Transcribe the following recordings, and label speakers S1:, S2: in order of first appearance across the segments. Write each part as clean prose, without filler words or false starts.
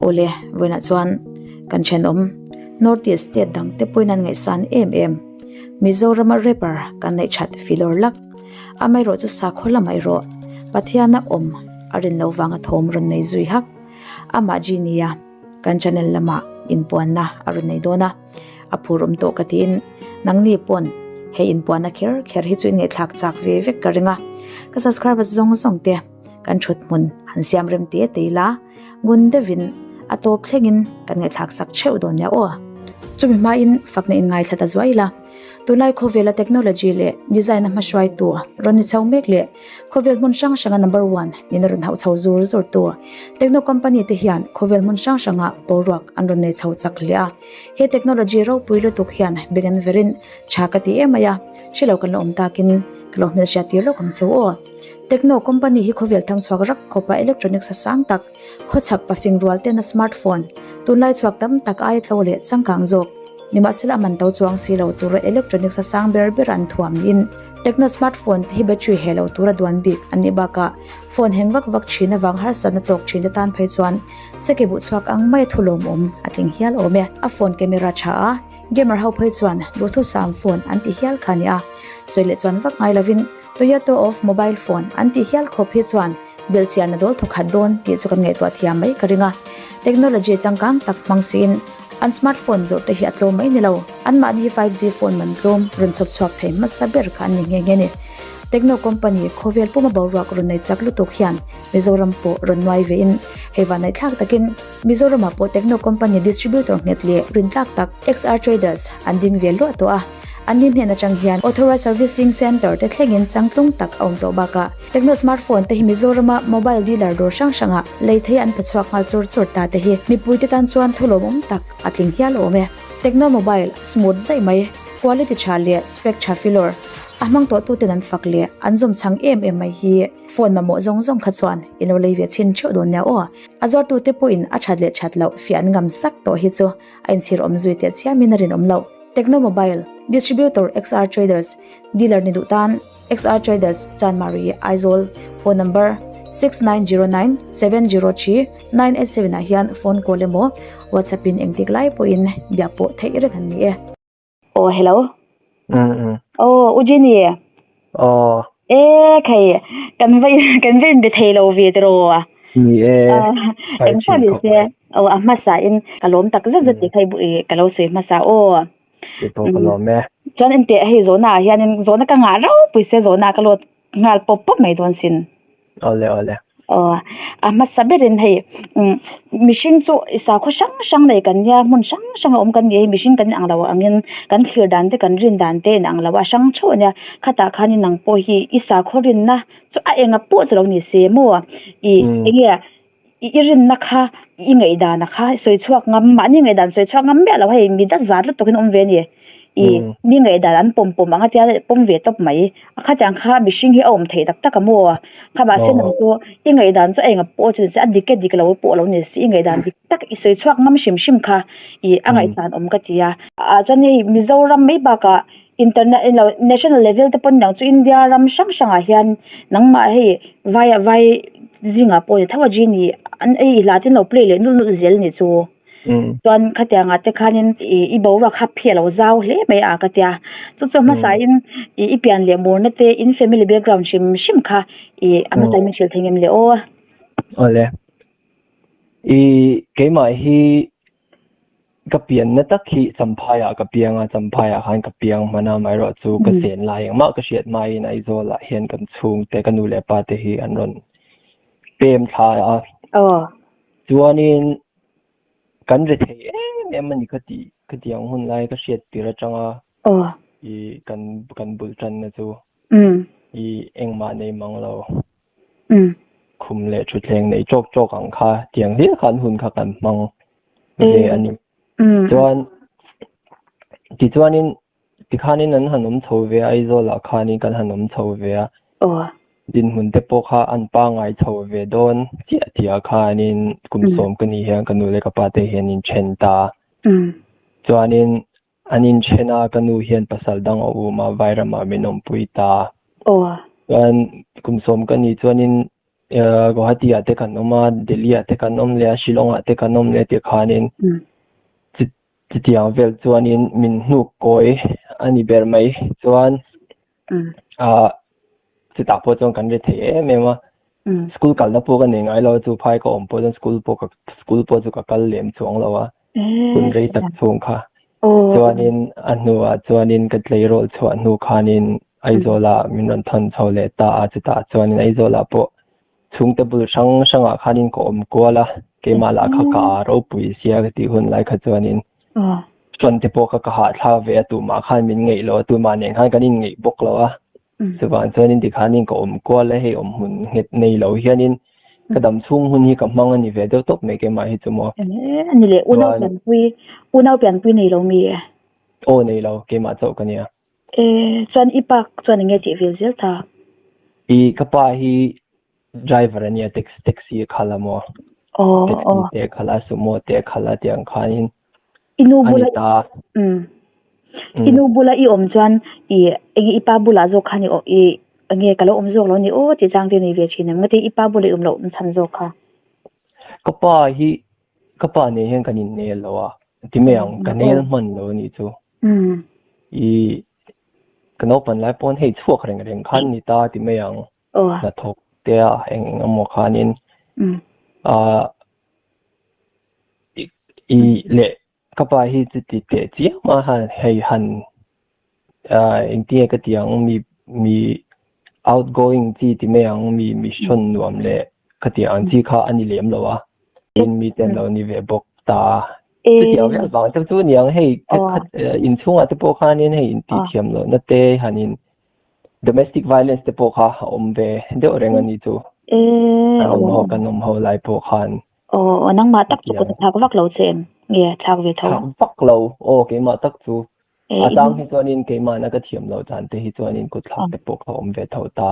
S1: Awle, vawiinah chuan kan thenawm North East state dang te pawhin an ngaihsan em em. Mizorama rapper kan neih that filawr lak. Amaherawh chu sakhaw lamah erawh Pathiana awm a rin loh vanga thawm rawn nei zui hak. Amah Genie-a kan channel lamah inpuanna a rawn nei dawn a, a phur awm tawh ka tiin nangni pawn hei inpuanna kher kher hi chu in ngaihthlak chak ve vek ka ring a. Ka subscribers zawng zawng te kan thut hmun han siam rem te te ila ngun deuhin a tawp thlengin kan ngaihthlak sak theuh dawn nia aw. Chumi hmain fakna in ngaithla ta zuai ila. Tunlai khawvela technology leh design a hmahruaitu rawn ni chho mek leh khawvel hmun hrang hranga number one nina rawn hauh chho zur zur tu techno company te hian khawvel hmun hrang hranga boruak an rawn nei chho chak hle a. He technology ropui lutuk hian beng an verin tha ka ti em mai a, hrelo kan la awm takin ka lo hmelhriat tir lawk ang cheu aw. Techno company hi khawvel thangchhuak rak khawpa electronics a sang tak Khawchhak pafing rual tena smartphone tunlai chhuak tam tak aia tlo leh changkang zawk. Nimahsela a man to chuang si lo tura electronics a sang ber ber an thuam niin Tecno smartphone te hi battery heh lo tura duan bik an nih bakah phone heng vak vak thin avang harsatna tawk thin te tan phei chuan seke buh chhuak ang maia thu lawmawm a tling hial awm e. A phone camera tha a, gamer ho phei chuan duhthusam phone an ti hial kha a ni a, sawi leh chuan vak ngai lovin Toyota of mobile phone an tih hial khawp hi chuan belhchian a dawl thawkhat dawn tih chu kan ngaihtuah thiam mai ka ring a. Technology changkang tak hmang siin an smartphone zawrh te hi a tlawm mai ni lo. Anmahni hi 5G phone man tlawm rawn chhawp chhuak thei hmasa ber kha an ni nghe nghe ni. Techno company khawvel puma boruak rawn nei chak lutuk hian Mizoram pawh rawn nuai vein hei vannaihthlak takin Mizoramah pawh Techno company distributor nghet leh rintlak tak XR Traders an ding ve luah tawh a. An ni hnen atang hian Authorized Servicing Centre te thlengin changtlung tak a awm tawh bakah Tecno smartphone te hi Mizorama mobile dealer dawr hrang hrangah lei thei an pe chhuak nghal chur chur ta te hi mipuite tan chuan thu lawmawm tak a tling hial awm e. Tecno mobile smooth zaih mai, quality tha leh spec tha filawr a hmang tawh tuten an fak leh an zawm chhang em em mai hi phone mamawh zawng zawng kha chuan i lo lei ve chhin theuh dawn nia aw. A zuartute pawhin a that leh that loh fiah an ngam sak tawh hi chu a inchhir awm zui teh chiamin a rinawm loh. Tecno Mobile, Distributor XR Traders, Dealer ni duh tan, XR Traders, Chanmari, Aizawl, Phone Number, 6909 703 987 ah hian phone call emaw WhatsApp in engtik lai pawhin biak pawh theih reng an ni e. Aw hello. Aw u Jenny.
S2: Aw.
S1: E khai kan va kan va inbe thei lo ve tiraw.
S2: Ni e.
S1: Eng pawh ni se aw a hmasa in ka lawm tak zet zet tih kha i ka lo sawi hmasa aw.
S2: Kei pawh ka lawm e.
S1: Chuan engteh hei zawhna ah hianin zawhna ka ngah ropui sia zawhna ah ka lawt nghal pawp pawp mai dawn sin.
S2: Awle awle.
S1: Aw, a hmasa berin hei umm mihring chu sakhaw hrang hrang nei kan nia hmun hrang hrang a awm kan ni a hei mihring kan inang lo angin kan thlir dan te kan rin dan te a inang lo a hrang theuh a nia khatah khanin nang pawh hi i sakhaw rinna chu a enga pawh chu lo ni se maw ih enge i rinna kha i ngaihdan a kha sawi chhuak ngam mahni ngaihdan sawi chhuak ngam miah lo hei mi dat zat lutuk in awm ve a ni i mi ngaihdan an pawm pawm ang a tia pawm ve tawp mai a khatiang kha mihring hi a awm theih tak tak a maw kha mahse nang chu i ngaihdan chu a enga pawh chu ni se a dik e dik lo pawh lo ni se i ngaihdan dik tak i sawi chhuak ngam hrim hrim kha i a ngaihsan awm ka ti a ah chuan hei Mizoram mai bakah internet ilo national level te pawn niang chu India ram hrang hrangah hian nangmah hei vai vai zingah pawh ni tho a genie an ei i hla te an lo play leh nulh nulh zel a nih chu chuan khatiangah te khanin ih i boruak hap hi a lo zau hle mai a ka tia chu chu hmasain ih i pian leh murna te in family background hrim hrim kha ih a hmasain min hrilh thei ngem le aw.
S2: Awle i keimah hi Ka pianna tak hi Champhaiah ka piang a, Champhaiah khan ka piang hman a, amaherawhchu ka chen lai engmah ka hriat hmain Aizawlah hian kan chhungte, ka nu leh pa te hi an rawn pem thla a. Chuanin kan ri thei em em a ni ka tih, ka tih ang hun lai ka hriat tir atanga i kan kan bul tanna chu i engmah nei mang lo. Khum leh thutthleng nei tawk tawk ang kha tiang hlir khan hun kha kan hmang ve a ni. Chuan tichuanin tikhanin an han awm chho ve a, Aizawlah khanin kan han awm chho ve a. Dinhmun te pawh kha an pangngai chho ve dawn chiah tihah khanin kum sawm ka nih hian ka nu leh ka pa te hian in then ta a. Chuanin an inthen a, ka nu hian pasal dang a um a, Vairamah min awmpui ta. Chuan kum sawm ka nih chuanin. Guwahati ah te kan awm a, Delhi ah te kan awm leh a, Shillong ah te kan awm leh tih khanin chutiang vel chuanin min hnuk kawi a ni ber mai. Chuan ah chutah pawh chuan kan ri thei em em a, school kalna pawh ka nei ngai lo a, chu phai ka awm pawh chuan school pawh ka school pawh chu ka kal lem chuang lo a, hun rei tak chhung kha. Chuanin a hnuah chuanin ka tleirawl chhuah hnu khanin Aizawlah min rawn thawn chho leh ta a, chutah chuanin Aizawlah pawh chhungte bul hrang hrangah khanin ka awm kual a, keimah lah kha ka aa ropui sia ka tih hun lai kha chuanin hrawn te pawh kha ka hahthlak ve a, tumah khan min ngeih lo a, tumah nen khan kan inngeih bawk lo a. Chuvang chuanin tikhanin ka awm kual a, hei awm hmun nghet nei lo hianin ka dam chhung hun hi ka hmang a ni ve deuh tawp mai keimah hi chu maw.
S1: A ni leh, unau pianpui, unau pianpui nei lo mi e?
S2: Aw nei lo, keimah chauh ka nia.
S1: E, chuan i pa chuan enge tih vil zel ta?
S2: I ka pa hi driver a nia, taxi taxi a khalh a maw?
S1: Aw,
S2: Taxi
S1: aw.
S2: te a khalh a, sumo te a khalh a tiang khanin
S1: I nu
S2: a ni
S1: bula
S2: ta.
S1: Um. I nu bula i awm chuan i enge i pa bulah zawk khan i aw i enge ka lo awm zawk lo ni aw tih chang te nei ve thin em? Ngati i pa bula i awm loh chhan zawk kha?
S2: Ka pa hi ka pa nen hian kan innel lo a, ti mai ang ka nel hman lo a nih chu. I ka naupan lai pawn hei chhuak reng reng khan ni ta ti mai ang. Hnathawk te a eng eng emaw khanin ah i leh ka pa hi chuti teh chiam a han hei han ah engtinge ka tih ang mi mi outgoing chi ti mai ang mi mi hrawn nuam leh ka tih ang chi kha a ni lem lo a tin mi te an lo ni ve bawk ta a chutiang vel vang te chu a ni ang hei inchhungah te pawh khanin hei intih thiam lohna te han in Domestic violence te pawh kha a awm ve deuh reng a ni chu. Kan awm ho kan awm ho lai pawh khan.
S1: Aw nangmah tak chu kut a thlak vak lo che em? Nge thlak ve tho?
S2: Thlak vak lo. Aw keimah tak chu. A chang hi chuanin keimahna ka thiam loh dan te hi chuanin kut thlak te pawh kha awm ve tho ta.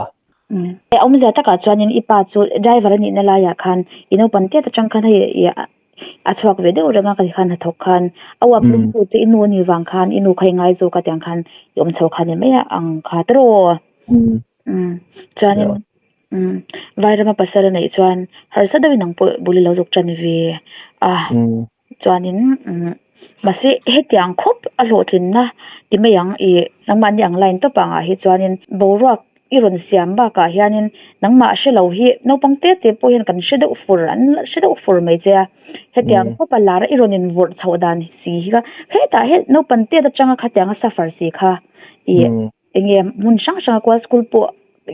S1: A awmzia takah chuanin i pa chu driver a nihna laiah khan i naupang tiat atang khan hei A chhuak ve deuh reng a ka ti khan hnathawk khan a uap lum tu che i nu a nih vang khan i nu kha i ngai zawk a tiang khan i awm chho kha ni mai a ang kha tawrh umm chuanin umm Vairama pasal a neih chuan harsa deuhin ang pawh bul i lo zuk tan ve a chuanin umm mahse hetiang khawp a hlawhtlinna ti mai ang ih nangmahni ang line tawp angah hi chuanin boruak I rawn siam bakah hianin nangmah hre lo hi naupang te te pawh hian kan hre deuh fur an hre deuh fur mai che a. Hetiang khawpa lar i rawn invawrh chhoh dan si hi kha hetah he naupang tet atanga khatianga suffer si kha i eng nge hmun hrang hranga kual school pawh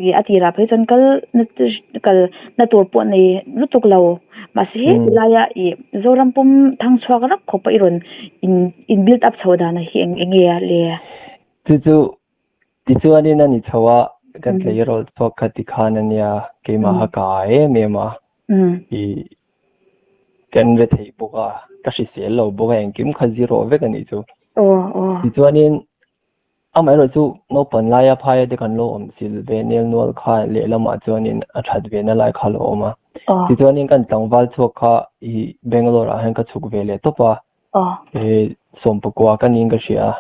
S1: i a tirah phei chuan kal na kal na tur pawh nei lutuk lo mahse he ti laia i Zoram pum thang chhuak rak khawpa i rawn in in build up chhoh dan hi eng eng nge le?
S2: Chu chu Tichuanin a ni chho a, ka tleirawl chhuak kha tikhan a nia, keimaha ka a em em a, i kan re theih bawk a, ka hrisel lo bawk a, engkim kha zero vek a nih chu. Tichuanin amaherawh chu naupang laia phaia te kan lo awm sil ve nel nual kha lehlamah chuanin a that ve na lai kha a lo awm a. Tichuanin kan tlangval chhuak kha i Bangalore ah hian ka chhuk ve leh tawp a, He sawmpakua ka niin ka hria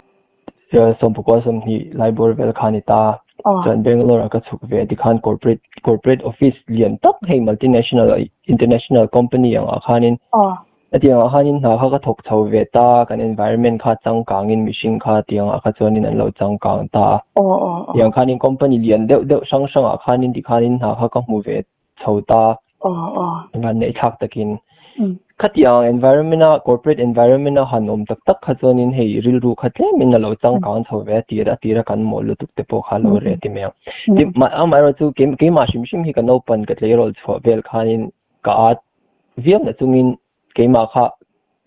S2: a, sawmpakua 20 lai bawr vel kha a ni ta. Chuan Bangalore ah ka chhuk ve a tikhan corporate corporate office lian tak hei multinational international company angah khanin hetiang ah khanin hna kha ka thawk chho ve ta kan environment kha changkangin mihring kha tiang ah kha chuanin an lo changkang ta a. Tiang khanin company lian deuh deuh hrang hrangah khanin tikhanin hna kha ka hmu ve chho ta. Van neih thlak takin. Khatiang environment a corporate environment a han awm tak tak kha chuanin hei rilru kha tlemin a lo changkang chho ve a tir a tir a kan mawl lutuk te pawh kha a lo reh ti mai ang. Amaherawh chu keimah hrim hrim hi ka naupan ka tleirawl chhuah vel khanin ka at viau na chungin keimah kha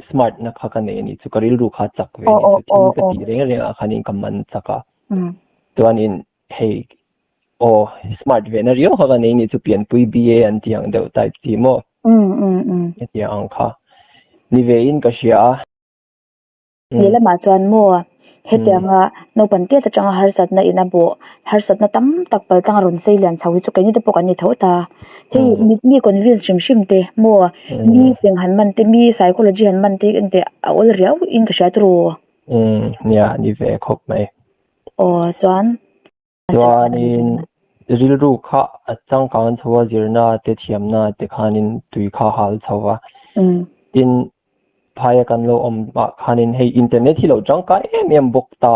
S2: smart na kha ka nei a nih chu ka rilru kha chak ve a nih chu thil ka tih reng reng ah khanin ka man chak a. Chuanin hei aw smart ve na riau kha ka nei ni chu pianpui BA an tih ang deuh type chi maw hetiang ang kha ni ve in ka hria a.
S1: Lehlamah chuan maw hetianga naupang tiat atanga harsatna in a bawh harsatna tam tak pal tanga rawn sei lian chho hi chu keini te pawh kan ni tho ta. Hei mi convince hrim hrim te maw mi cheng han man te mi psychology han man te engteh a awl riau in ka hria turu.
S2: Nia ni ve khawp mai.
S1: Aw chuan.
S2: Chuanin. rilru kha a changkang chho a, zirna te thiamna te khanin tui kha hal chho a. Tin, phaia kan lo awm ah khanin hei internet hi lo tangkai em em bawk ta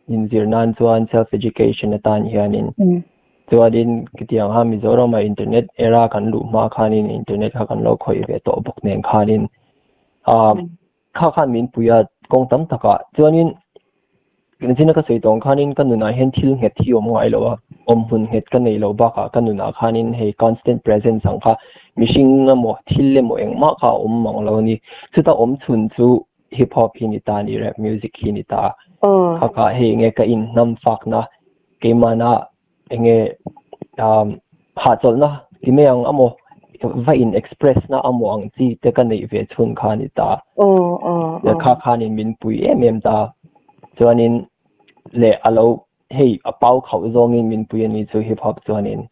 S2: inzir nan chuan self education atan hianin chuanin khitiang kha Mizoram ah internet era kan luh hma khanin internet kha kan lo khawih ve tawh bawk nen khanin ah Kha khan min pui a, kawng tam takah chuanin engtin ka sawi tawh ang khanin ka nunah hian thil nghet hi awm ngai lo a, awm hmun nghet ka nei lo bakah ka nunah khanin hei constant presence ang kha mihring emaw thil emaw engmah kha a awm mang lo a ni. Chuta awm chhun chu hip hop hi ni ta a ni, rap music hi ni ta. Kha kha hei enge ka inhnam fakna keimahna enge hahchawlhna ti mai ang amaw va in express na amaw ang chi te ka neih ve chhun kha a ni ta. Kha khanin min pui em em ta. Chuanin leh a lo hei a pau khauh zawngin min pui a ni chu hip hop chuanin.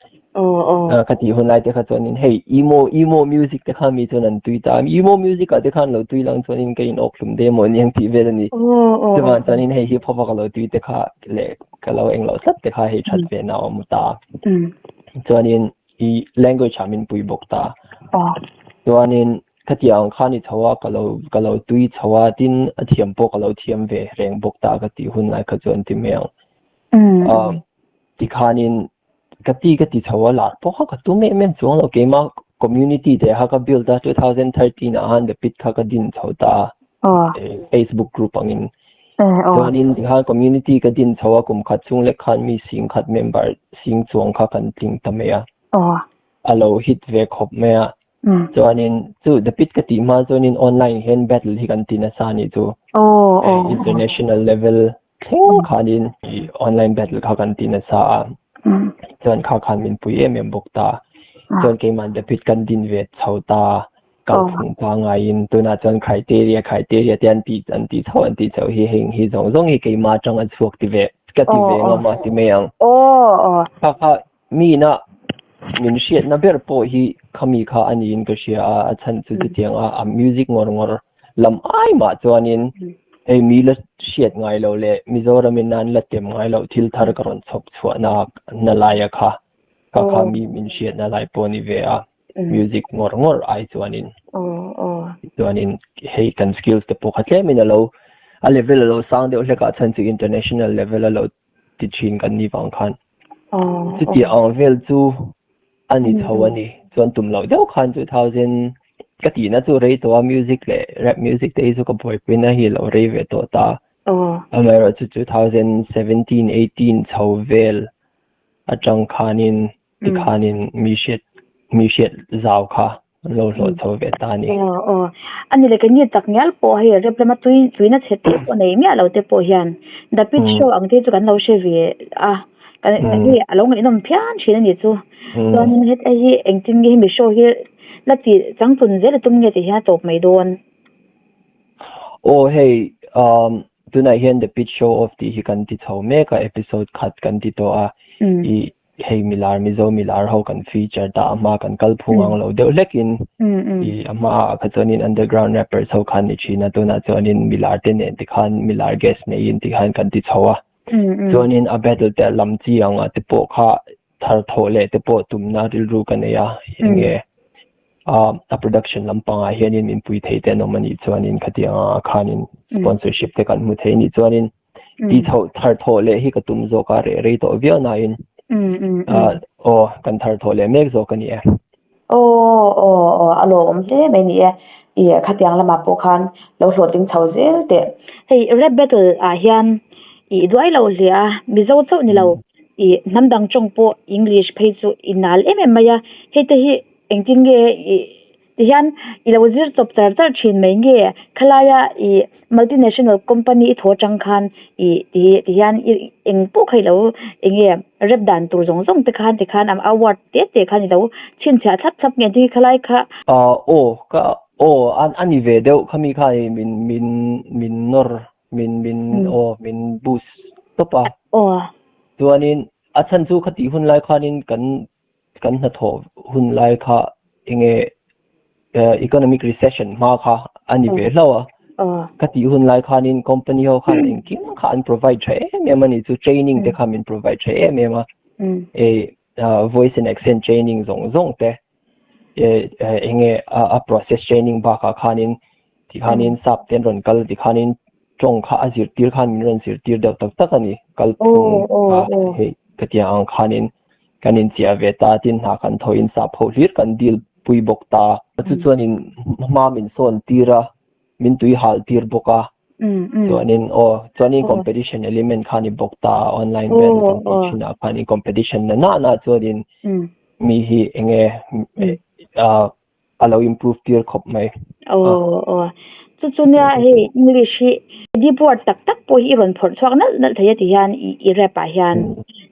S2: Ka tih hun lai te kha chuanin hei emo emo music te kha mi chuan an tui ta a, emo music ah te khan lo tui lang chuanin ka in awk hlum daih emaw ni ang tih vel a ni. Chuvang chuanin hei hip hop a ka lo tui te kha leh ka lo englo tlat te kha hei that ve na a awm ta. Chuanin i language ah min pui bawk ta. Chuanin khatiang ang khan i chho a ka lo ka lo tui chho a tin a thiam pawh ka lo thiam ve reng bawk ta ka tih hun lai kha chuan ti mai ang. Tikhanin ka ti ka ti chho a lar pawh kha ka tum em em chuang lo keimah community te kha ka build a 2013 ah khan the pit kha ka din chho ta a Facebook group angin chuanin tikhan community ka din chho a kum khat chhung lek khan mi sing khat member sing chuang kha kan tling ta mai a a lo hit ve khawp mai a chuanin chu the pit ka tih hma chuanin online hian battle hi kan ti nasa a nih chu international level Thleng khanin i online battle kha kan ti nasa a, chuan kha khan min pui em em bawk ta. Chuan keimah David kan din ve chho ta, kalphung pangaiin tunah chuan criteria criteria te an tih an tih chho an tih chho hi heng hi zawng zawng hi keimah atang a chhuak ti ve ka ti ve ngam a ti mai ang. Kha kha mi ina min hriatna ber pawh hi khami kha a niin ka hria a, a chhan chu chutiang a a music ngawr ngawr lam ai mah chuanin hei mi la hriat ngai loh leh Mizoramin an la tem ngai loh thil thar ka rawn chhawp chhuahna na laia kha kha kha mi min hriatna lai pawh a ni ve a, music ngawr ngawr ai chuanin chuanin hei kan skills te pawh kha tlemin a lo a level a lo sang deuh hlek ah chhan chu international level a lo ti thin kan nih vang khan chuti ang vel chu a ni chho a ni chuan tum loh deuh khan 2000 ka tihna chu rei tawh a music leh rap music te hi chu ka buaipui na hi a lo rei ve tawh ta amaherawh chu 2017 18 chho vel atang khanin tikhanin mi hriat mi hriat zau kha an lo hlawh chho ve ta a ni.
S1: Aw aw. A ni le keini tak ngial pawh hei rep lama tui tuina chhe te pawh nei miah lo te pawh hian The Pit Show ang te chu kan lo hre ve a kan hei a lo ngaihnawm phian thin a ni chu. Chuanin heti hi engtin nge hemi show hi la tih changtlun zel a tum nge tih hian a tawp mai dawn.
S2: Aw hei umm tunah hian The Pit Show Off tih hi kan ti chho mek a episode khat kan ti tawh a ih hei milar Mizo milar ho kan feature ta a hma kan kal phung ang lo deuh hlekin i a hma ah kha chuanin underground rappers ho khan ni thin a tunah chuanin milar te nen tikhan milar guest neiin tikhan kan ti chho a chuanin a battle te lam chi ang ah te pawh kha thar thawh leh te pawh tumna rilru ka nei a enge a production lampangah hianin min pui thei te an awm anih chuanin khatiang ah khanin sponsorship te kan hmu thei anih chuanin Tih chhoh thar thawh leh hi ka tum zawk a, reh rei tawh viau nain aw kan thar thawh leh mek zawk a ni e.
S1: Aw aw aw a lawmawm hle mai ni e, i khatiang lamah pawh khan lo hlawhtling chho zel teh. Hei rap battle ah hian i duai lo hle a, Mizo chauh ni lo i hnam dang tawng pawh English phei chu i nal em em mai a, hei te hi engtin nge i Tihian i lo zir chawp char char thin mai nge khalaia i multinational company i thaw atang khan i ti tihian i eng pawh kha i lo eng nge rep dan tur zawng zawng te khan tikhan a word te te khan i lo chhinchhiah thlap thlap nge ti khalai kha.
S2: Aw ka aw a ni ve deuh khami kha i min min min nawr min min aw min boost tawp a.
S1: Aw.
S2: Chuanin a chhan chu khatih hun lai khanin kan kan hnathawh hun lai kha enge economic recession hma kha a ni ve hlauh a. Ka tih hun lai khanin company ho khan engkim kha an provide tha em em a ni chu training te kha min provide tha em em a. Ei voice and accent training zawng zawng te enge a process training bakah khanin tikhanin sap te an rawn kal tikhanin tawng kha a zirtir khan min rawn zirtir deuh tak tak a ni. Kalphung kha hei ka tia ang khanin kan inchiah ve ta tin hna kan thawhin sap ho hlir kan deal pui bawk ta. Chu chuanin hma min sawn tir a. min tui hal tir bawk a chuanin aw chuanin competition element kha ni bawk ta online battle kan tih thin ah khanin competition na na na chuanin mi hi enge a lo improve tir khawp mai.
S1: Aw aw chu chu nia hei English hi deep word tak tak pawh hi i rawn phawrh chhuak nalh nalh thei a ti hian i rap ah hian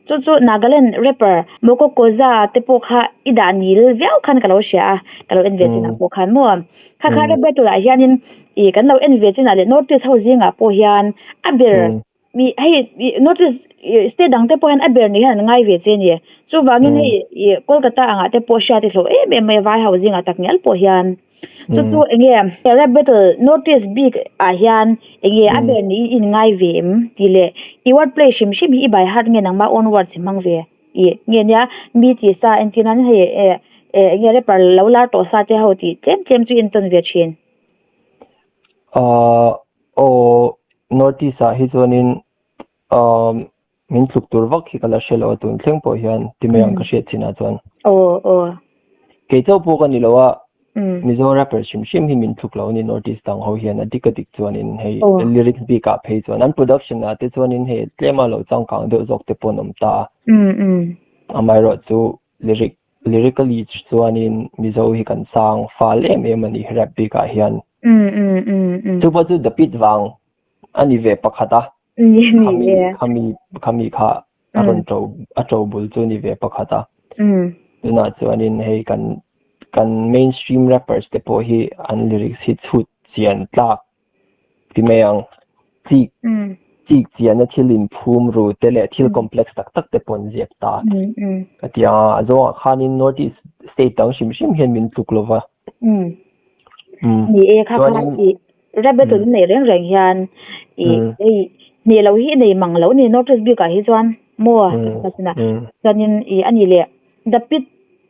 S1: chu chu Nagaland rapper Mokokoza te pawh kha i dah nil viau khan ka lo hria a ka lo en ve chinah pawh khan maw. Kha kha rap battle ah hianin ih kan lo en ve chinah leh North East ho zingah pawh hian a ber ih hei ih North East ih state dang te pawh hian a ber ni hian an ngai ve che a ni. Chuvangin hei ih Kolkata angah te pawh hriat i hlawh em em mai a vai ho zingah tak ngial pawh hian. Chu chu eng nge rap battle North East bik ah hian eng nge a ber ni i inngai ve em tih leh i word play hrim hrim hi i by heart nge nangmah own words i hmang ve. Ih nge nia mi tih sa entir nan hei eh eh enge rapper lo lar tawh sa te ho tih tlem tlem chu intawn ve thin.
S2: Ahh aw North East ah hi chuanin ahh min tluk tur vak hi ka la hre lo a tun thleng pawh hian ti mai ang ka hriat chin ah chuan.
S1: Aw aw.
S2: Kei chauh pawh ka ni lo a Mizo rapper hrim hrim hi min tluk lo a ni North East dang ho hian a dik a dik chuanin hei lyrics bik ah phei chuan an production ah te chuanin hei tlem a lo changkang deuh zawk te pawh an awm ta a. Amaherawh chu lyric lyrically chuanin Mizo hi kan sang fal em em a ni rap bik ah hian. Chu pawh chu The Pit vang a ni ve pakhat a. Khami khami khami kha a rawn to a to bul chu ni ve pakhat a. Tunah chuanin hei kan kan mainstream rappers te pawh hi an lyrics hi chhut chian tlak ti mai ang. Chik chik chiana thil inphum ru te leh thil complex tak tak te pawh an ziak ta. Ka ti ang a, a zawngah khanin North East state dang hrim hrim hian min tluk lova.
S1: Ni e kha kha i Rabbit in nei reng reng hian i hei hneh lo hi i nei mang lo ni North East bikah hi chuan maw chuanin i a ni leh The Pit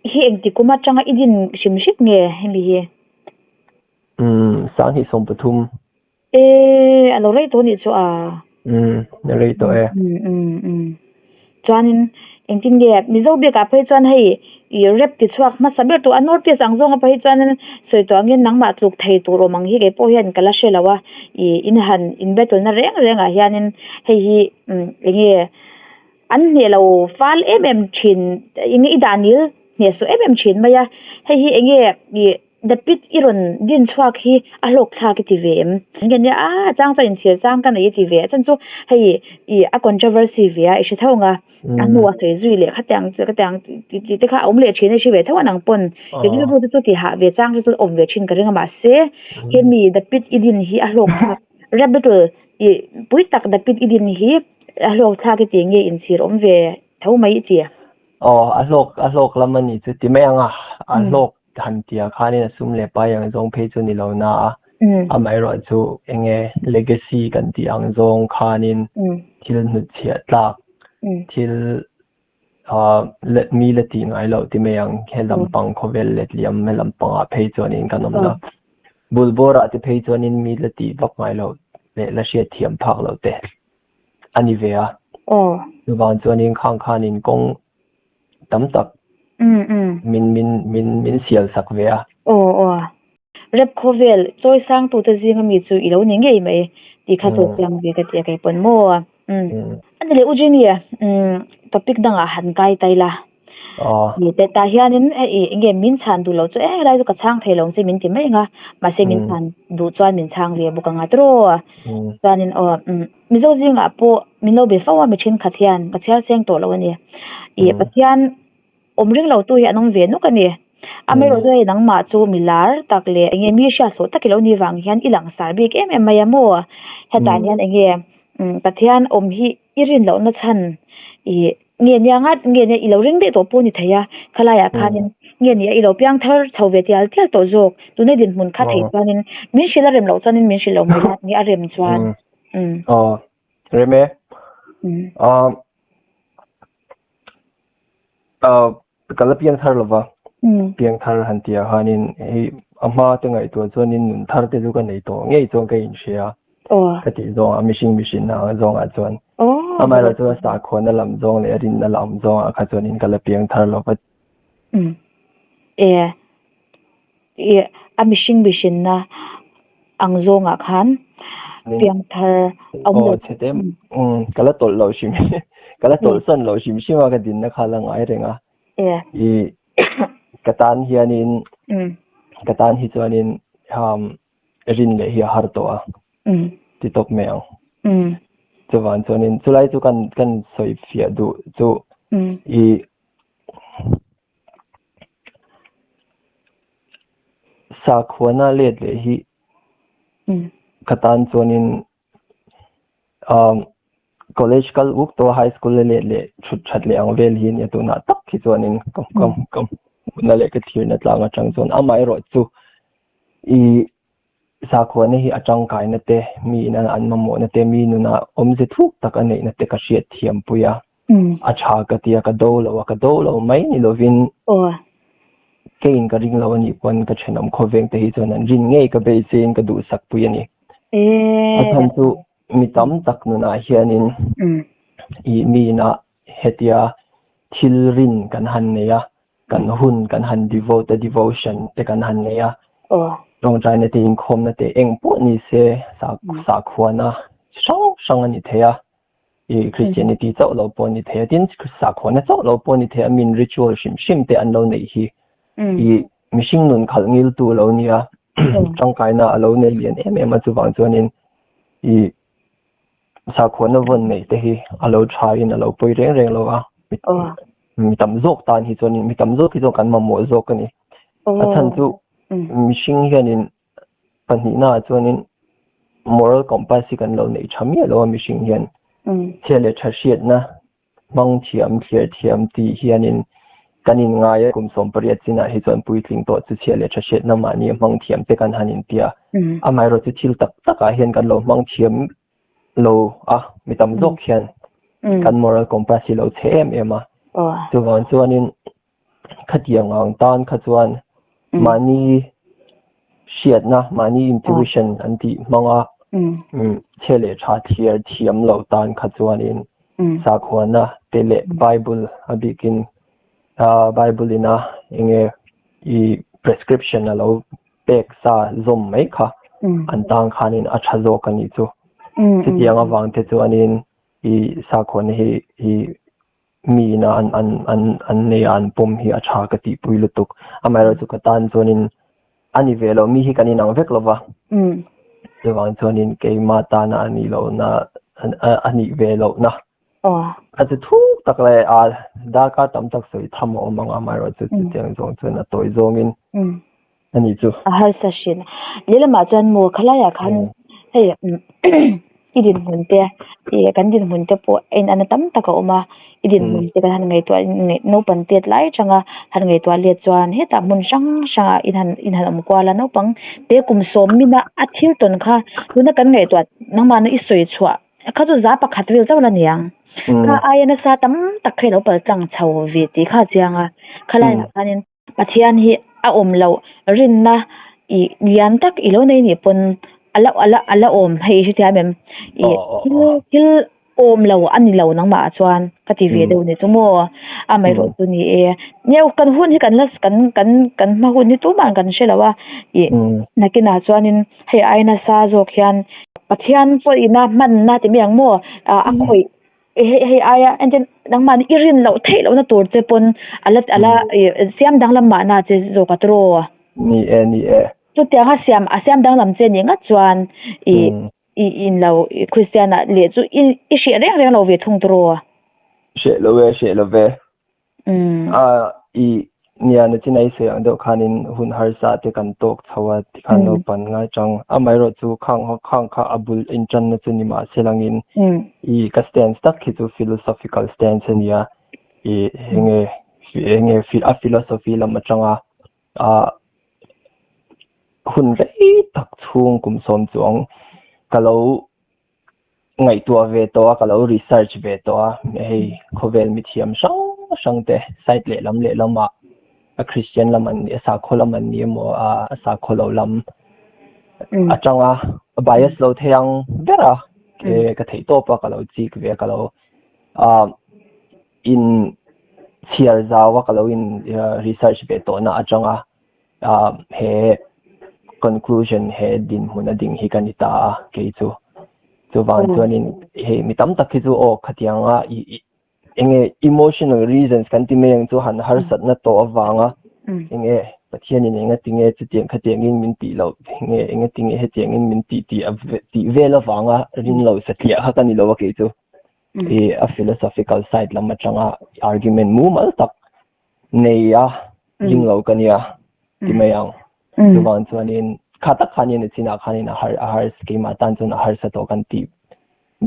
S1: hi engti kum atanga i din hrim hrim nge hemi hi?
S2: Umm 2013.
S1: E a lo rei tawh anih chu a.
S2: Umm a rei tawh e.
S1: Umm umm umm chuanin engtin nge Mizo biakah phei chuan hei ih rap ti chhuak hmasa ber tur a North East ang zawnga phei chuanin sawi tawh angin nangmah tluk thei tur awm ang hi kei pawh hian ka la hre lo a ih in han in battle na reng rengah hianin hei hi umm eng nge an hneh lo fal em em thin eng nge i dah nil hneh suh em em thin mai a hei hi eng nge ih The pit i rawn din chhuak hi a hlawk thlak i ti ve em? Nge nia a chang chuan inchhir chang ka nei i ti ve a chan chu hei i a controversy ve a i hre tho ang a a hnu a sawi zui leh khatiang khatiang tih te kha a awm leh thin a i hre ve tho ang pawn i rilru te chu ti hah ve chang te chu awm ve thin ka ring a mahse hemi the pit i din hi a hlawk thlak rap battle i pui tak the pit i din hi a hlawk thlak i ti nge inchhir awm ve tho mai i ti.
S2: Aw a hlawk a hlawk lam a ni chu ti mai ang a a hlawk han tia khanin a sum leh pai ang zawng phei chu ni lo na a, amaherawh chu enge legacy kan tih ang zawng khanin thil hnutchhiah tlak thil let mi la tih ngai loh ti mai ang he lampang khawvel letliam he lampangah phei chuanin kan awm na bul bawrah te phei chuanin mi la tih vak ngai loh leh la hriatthiam phak loh te a ni ve a chuvang chuanin khang khanin kawng tam tak min min min min sial sak ve a.
S1: Aw aw. Rap khawvel chawi sang tute zinga mi chu i lo ni ngei mai tih kha chu chiang ve ka ti a kei pawn maw. Umm. A ni leh U Jimmy umm topic dangah han kai tai la.
S2: Aw.
S1: Ni te tah hianin hei eng nge min chhan duh loh chu e helai chu ka chhang thei lo ang che min ti mai ang a mahse min chhan duh chuan min chhang ve bawk ang a tiraw. Chuanin aw umm. Mizo zingah pawh min lo be fo a mi thenkhat hian ka chhiar seng tawh lo a ni. Ih Pathian awm ring lo tu hi an awm ve nuk a ni. Amaherawh chu hei nangmah chu mi lar tak leh eng nge mi hriathlawh tak i lo nih vang hian i langsar bik em em mai a maw? Hetah hian eng nge Pathian awm hi i rin lohna chhan ih Nge nia ngat nge nia i lo ring daih tawh pawh ni thei a, khalaiah khanin nge nia i lo piang thar chho ve tial tial tawh zawk, tuna dinhmun kha thei chuanin min hrilh a rem loh chuanin min hrilh lo mai la nge a rem chuan.
S2: Aw, rem e. Ah, ka la piang thar lova, piang thar han tih ah khanin hei a hma te ngaihtuah chuanin nun thar te chu ka nei tawh ngei chuan ka inhria ka tih zawngah mihring mihrinna ang zawngah chuan amaherawhchu a sakhuana lam zawng leh a rinna lam zawngah kha chuanin ka la piang thar lova.
S1: E, Ih a mihring mihrinna ang zawngah khan piangthar a awm lo.
S2: Aw chhe te umm ka la tawlh lo hrim ka la tawlh sawn lo hrim hrim a ka dinna kha la ngai reng a. Ih ka tan hianin ka tan hi chuanin umm rin leh hi a har tawh a ti tawp mai ang. Chuvang chuanin chulai chu kan kan sawi fiah duh chu ih Sakhuana let leh hi ka tan chuanin umm college kal uk tawh a high school a let leh thut that leh ang vel hi ania tunah tak hi chuanin ka ka ka hmuhna leh ka thlirna tlang atang chuan amaherawh chu ih Sakhuana hi a tangkaina te, mi ina an mamawhna te, mi nuna awmze thuk tak a neihna te ka hriat thiam pui a. A tha ka ti a, ka do lo a, ka do lo mai ni lovin keiin ka ring lo a nih pawn ka thenawm khawveng te hi chuan an rin ngei ka beiseiin ka duhsak pui a ni. A chhan chu mi tam tak nunah hianin ih mi ina hetia thil rin kan han nei a, kan hun kan han devote a, devotion te kan han nei a, tawngtaina te inkhawmna te eng pawh ni se sakhuana hrang hrang a ni thei a, ih Christianity chauh lo pawh a ni thei a, tin sakhuana chauh lo pawh a ni thei a, min ritual hrim hrim te an lo neih hi ih mihring nun khalh ngiltu a lo ni a, tangkaina a lo nei lian em em a, chuvang chuanin ih Sakhuana vawn neih te hi a lo tha in a lo pawi reng reng lo a, mi tam zawk tan hi chuanin mi tam zawk hi chuan kan mamawh zawk a ni. A chhan chu mihring hianin pahnihna ah chuanin moral compass hi kan lo neih tha miah lo a mihring hian chhia leh tha hriatna Hmang thiam, thlir thiam tih hianin kan inngai a, kum 18 chinah hi chuan puitling tawh chu chhia leh tha hriatna mahni a hmang thiam te kan han intia. Amaherawh chu thil tak takah hian kan lo hmang thiam lo a, mi tam zawk hian kan moral compass hi lo chhe em em a. Chuvang chuanin Khatiang ang tan kha chuan mahni hriatna, mahni intuition an tih hmanga chhe leh tha thliar thiam lo tan kha chuanin sakhuana te leh Bible a bikin Bible ina enge i prescription a lo pek sa zawm mai kha an tan khanin a tha zawk a nih chu. Chutiang avang te chuanin i sakhuana hi i Mi ina an an an an nei a an pawm hi a tha ka tihpui lutuk. Amaherawhchu ka tan chuanin a ni ve lo, mi hi kan inang vek lova. Chuvang chuanin keimah tana a nih lohna a nih ve lohna. A chu thuk tak leh a darkar tam tak sawi tham a awm ang a, amaherawhchu chutiang zawng chuan a tawi zawngin a nih chu.
S1: A harsa hrin. Lehlamah chuan maw khalaiah khan hei i dinhmun te ih kan dinhmun te pawh a inana tam tak a awm a, i dinhmun te kan han ngaihtuah naupang tet lai atanga han ngaihtuah let chuan hetah hmun hrang hrangah in han in han awm kual a naupang te kum sawm mina a thil tawn kha tuna kan ngaihtuah nangmahna i sawi chhuah kha chu za pakhat vel chauh la ni ang. Kha aia nasa tam tak kha i lo pal tlang chho ve tih kha a chiang a, khalaiah khanin. Pathian hi a awm loh rinna ih lian tak i lo nei nih pawn a la a la a la awm hei i hrethiam em? Ih thil thil awm lo a ni lo nangmah ah chuan ka ti ve deuh nih chu maw amaherawh chu ni e nia kan hun hi kan la kan kan kan hma hun hi tumah kan hre lo a ih nakinah chuanin hei ai nasa zawk hian Pathian pawhin a hmanna ti mai ang maw a khawih. Hei hei aia engtin nangmahni i rin loh theih lohna tur che pawn a la a la siam danglam mahna che zawk a tiraw?
S2: Ni e, ni e.
S1: Chutiang a siam a siam danglam che nih ngat chuan i i in lo Kristian ah leh chu i i hreh reng reng lo ve thung tiraw?
S2: Hreh lo e, hreh lo ve. A i nia nachin a i sawi ang deuh khanin hun harsa te kan tawk chho a tikhan naupan ngaichang amaherawh chu khang khang kha a bul intanna chu ni mahse langin i ka stance tak hi chu philosophical stance a nia i enge enge a philosophy lam atanga a hun rei tak chhung kum sawm chuang ka lo Ngaihtuah ve tawh a, ka lo research ve tawh a, hei khawvel mithiam hrang hrang te side lehlam lehlamah a Christian lam an nih a sakhaw lam an ni emaw a sakhaw lo lam atanga a bias lo thei ang ber a ka theih tawp a ka lo chik ve a ka lo ah in chhiar zau a ka lo in research ve tawh na atanga ah he conclusion he dinhmun a ding hi ka ni ta a kei chu chuvang chuanin hei mi tam tak hi chu aw khatianga ih enge emotional reasons kan ti mai ang chu han harsatna tawh avanga enge Pathianin enga tinge chutiang khatiangin min tih loh enge enga tinge hetiangin min tih tih a tih vel avanga rin lo satliah kha ka ni lo a kei chu i a philosophical side lam atanga argument mumal tak nei a ring lo ka nia ti mai ang. Chuvang chuanin kha tak khanin a chinah khanin a har a har keimah tan chuan a harsa tawh kan tih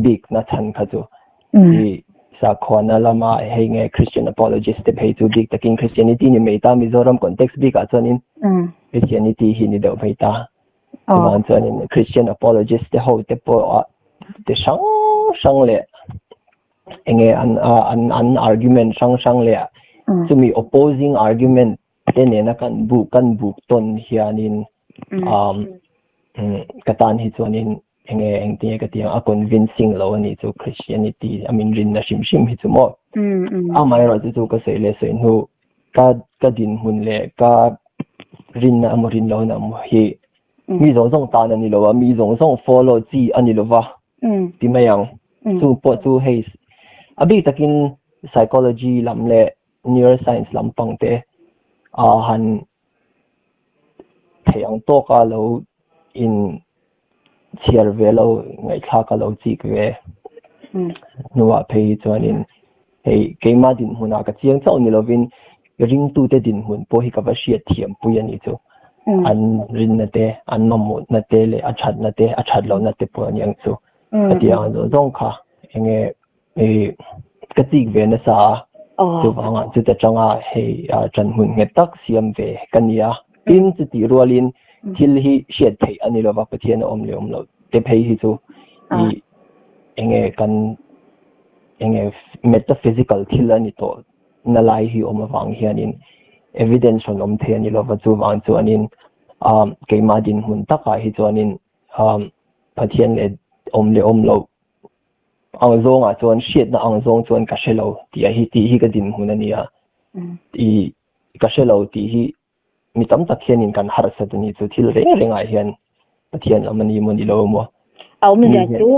S2: bik na chhan kha chu i sakhuana lama hei nge Christian apologist te phei chu bik takin Christianity ni mai ta Mizoram context bikah chuanin Christianity hi ni deuh mai ta. Chuvang chuanin Christian apologist te ho te pawh te hrang hrang leh enge an an an argument hrang hrang leh chumi opposing argument te nena kan buk kan buk tawn hianin um ka tan hi chuanin enge engtinge ka tih ang a convincing lo a nih chu Christianity a min rinna hrim hrim hi chu maw amaherawhchu chu ka sawi leh sawi hnu ka ka dinhmun leh ka rinna emaw rin lohna emaw hi mi zawng zawng tan a ni lo a mi zawng zawng follow chi a ni lo va ti mai ang chu pawh chu hei a bik takin psychology lam leh neuroscience lampang te ah han theih ang tawka lo in chhiar ve lo ngaihthlak a lo chik ve hnuah phei hi chuanin hei keimah dinhmunah ka chiang chauh ni lovin ringtute dinhmun pawh hi ka va hriat thiam pui a nih chu an rinna te an mamawhna te leh a thatna te a that lohna te pawh a ni ang chu ka tih ang zawng zawng kha enge Hei ka chik ve nasa a, chuvangah chuta tanga hei ṭanhmun nghet tak siam ve ka ni a. Tin, chutih rualin thil hi hriat theih a ni lova, Pathian a awm leh awm loh te phei hi chu i enge kan enge metaphysical thil a ni tawh na lai hi awm avang hianin evidence rawn awm thei a ni lova, chuvang chuanin keimah dinhmun takah hi chuanin Pathian leh awm leh awm loh Ang zawngah chuan hriatna ang zawng chuan ka hre lo tih a hi tih hi ka dinhmun a ni a. I ka hre lo tih hi mi tam tak hianin kan harsat a ni chu thil reng rengah hian Pathian awm a ni maw ni lo maw.
S1: A awmzia chu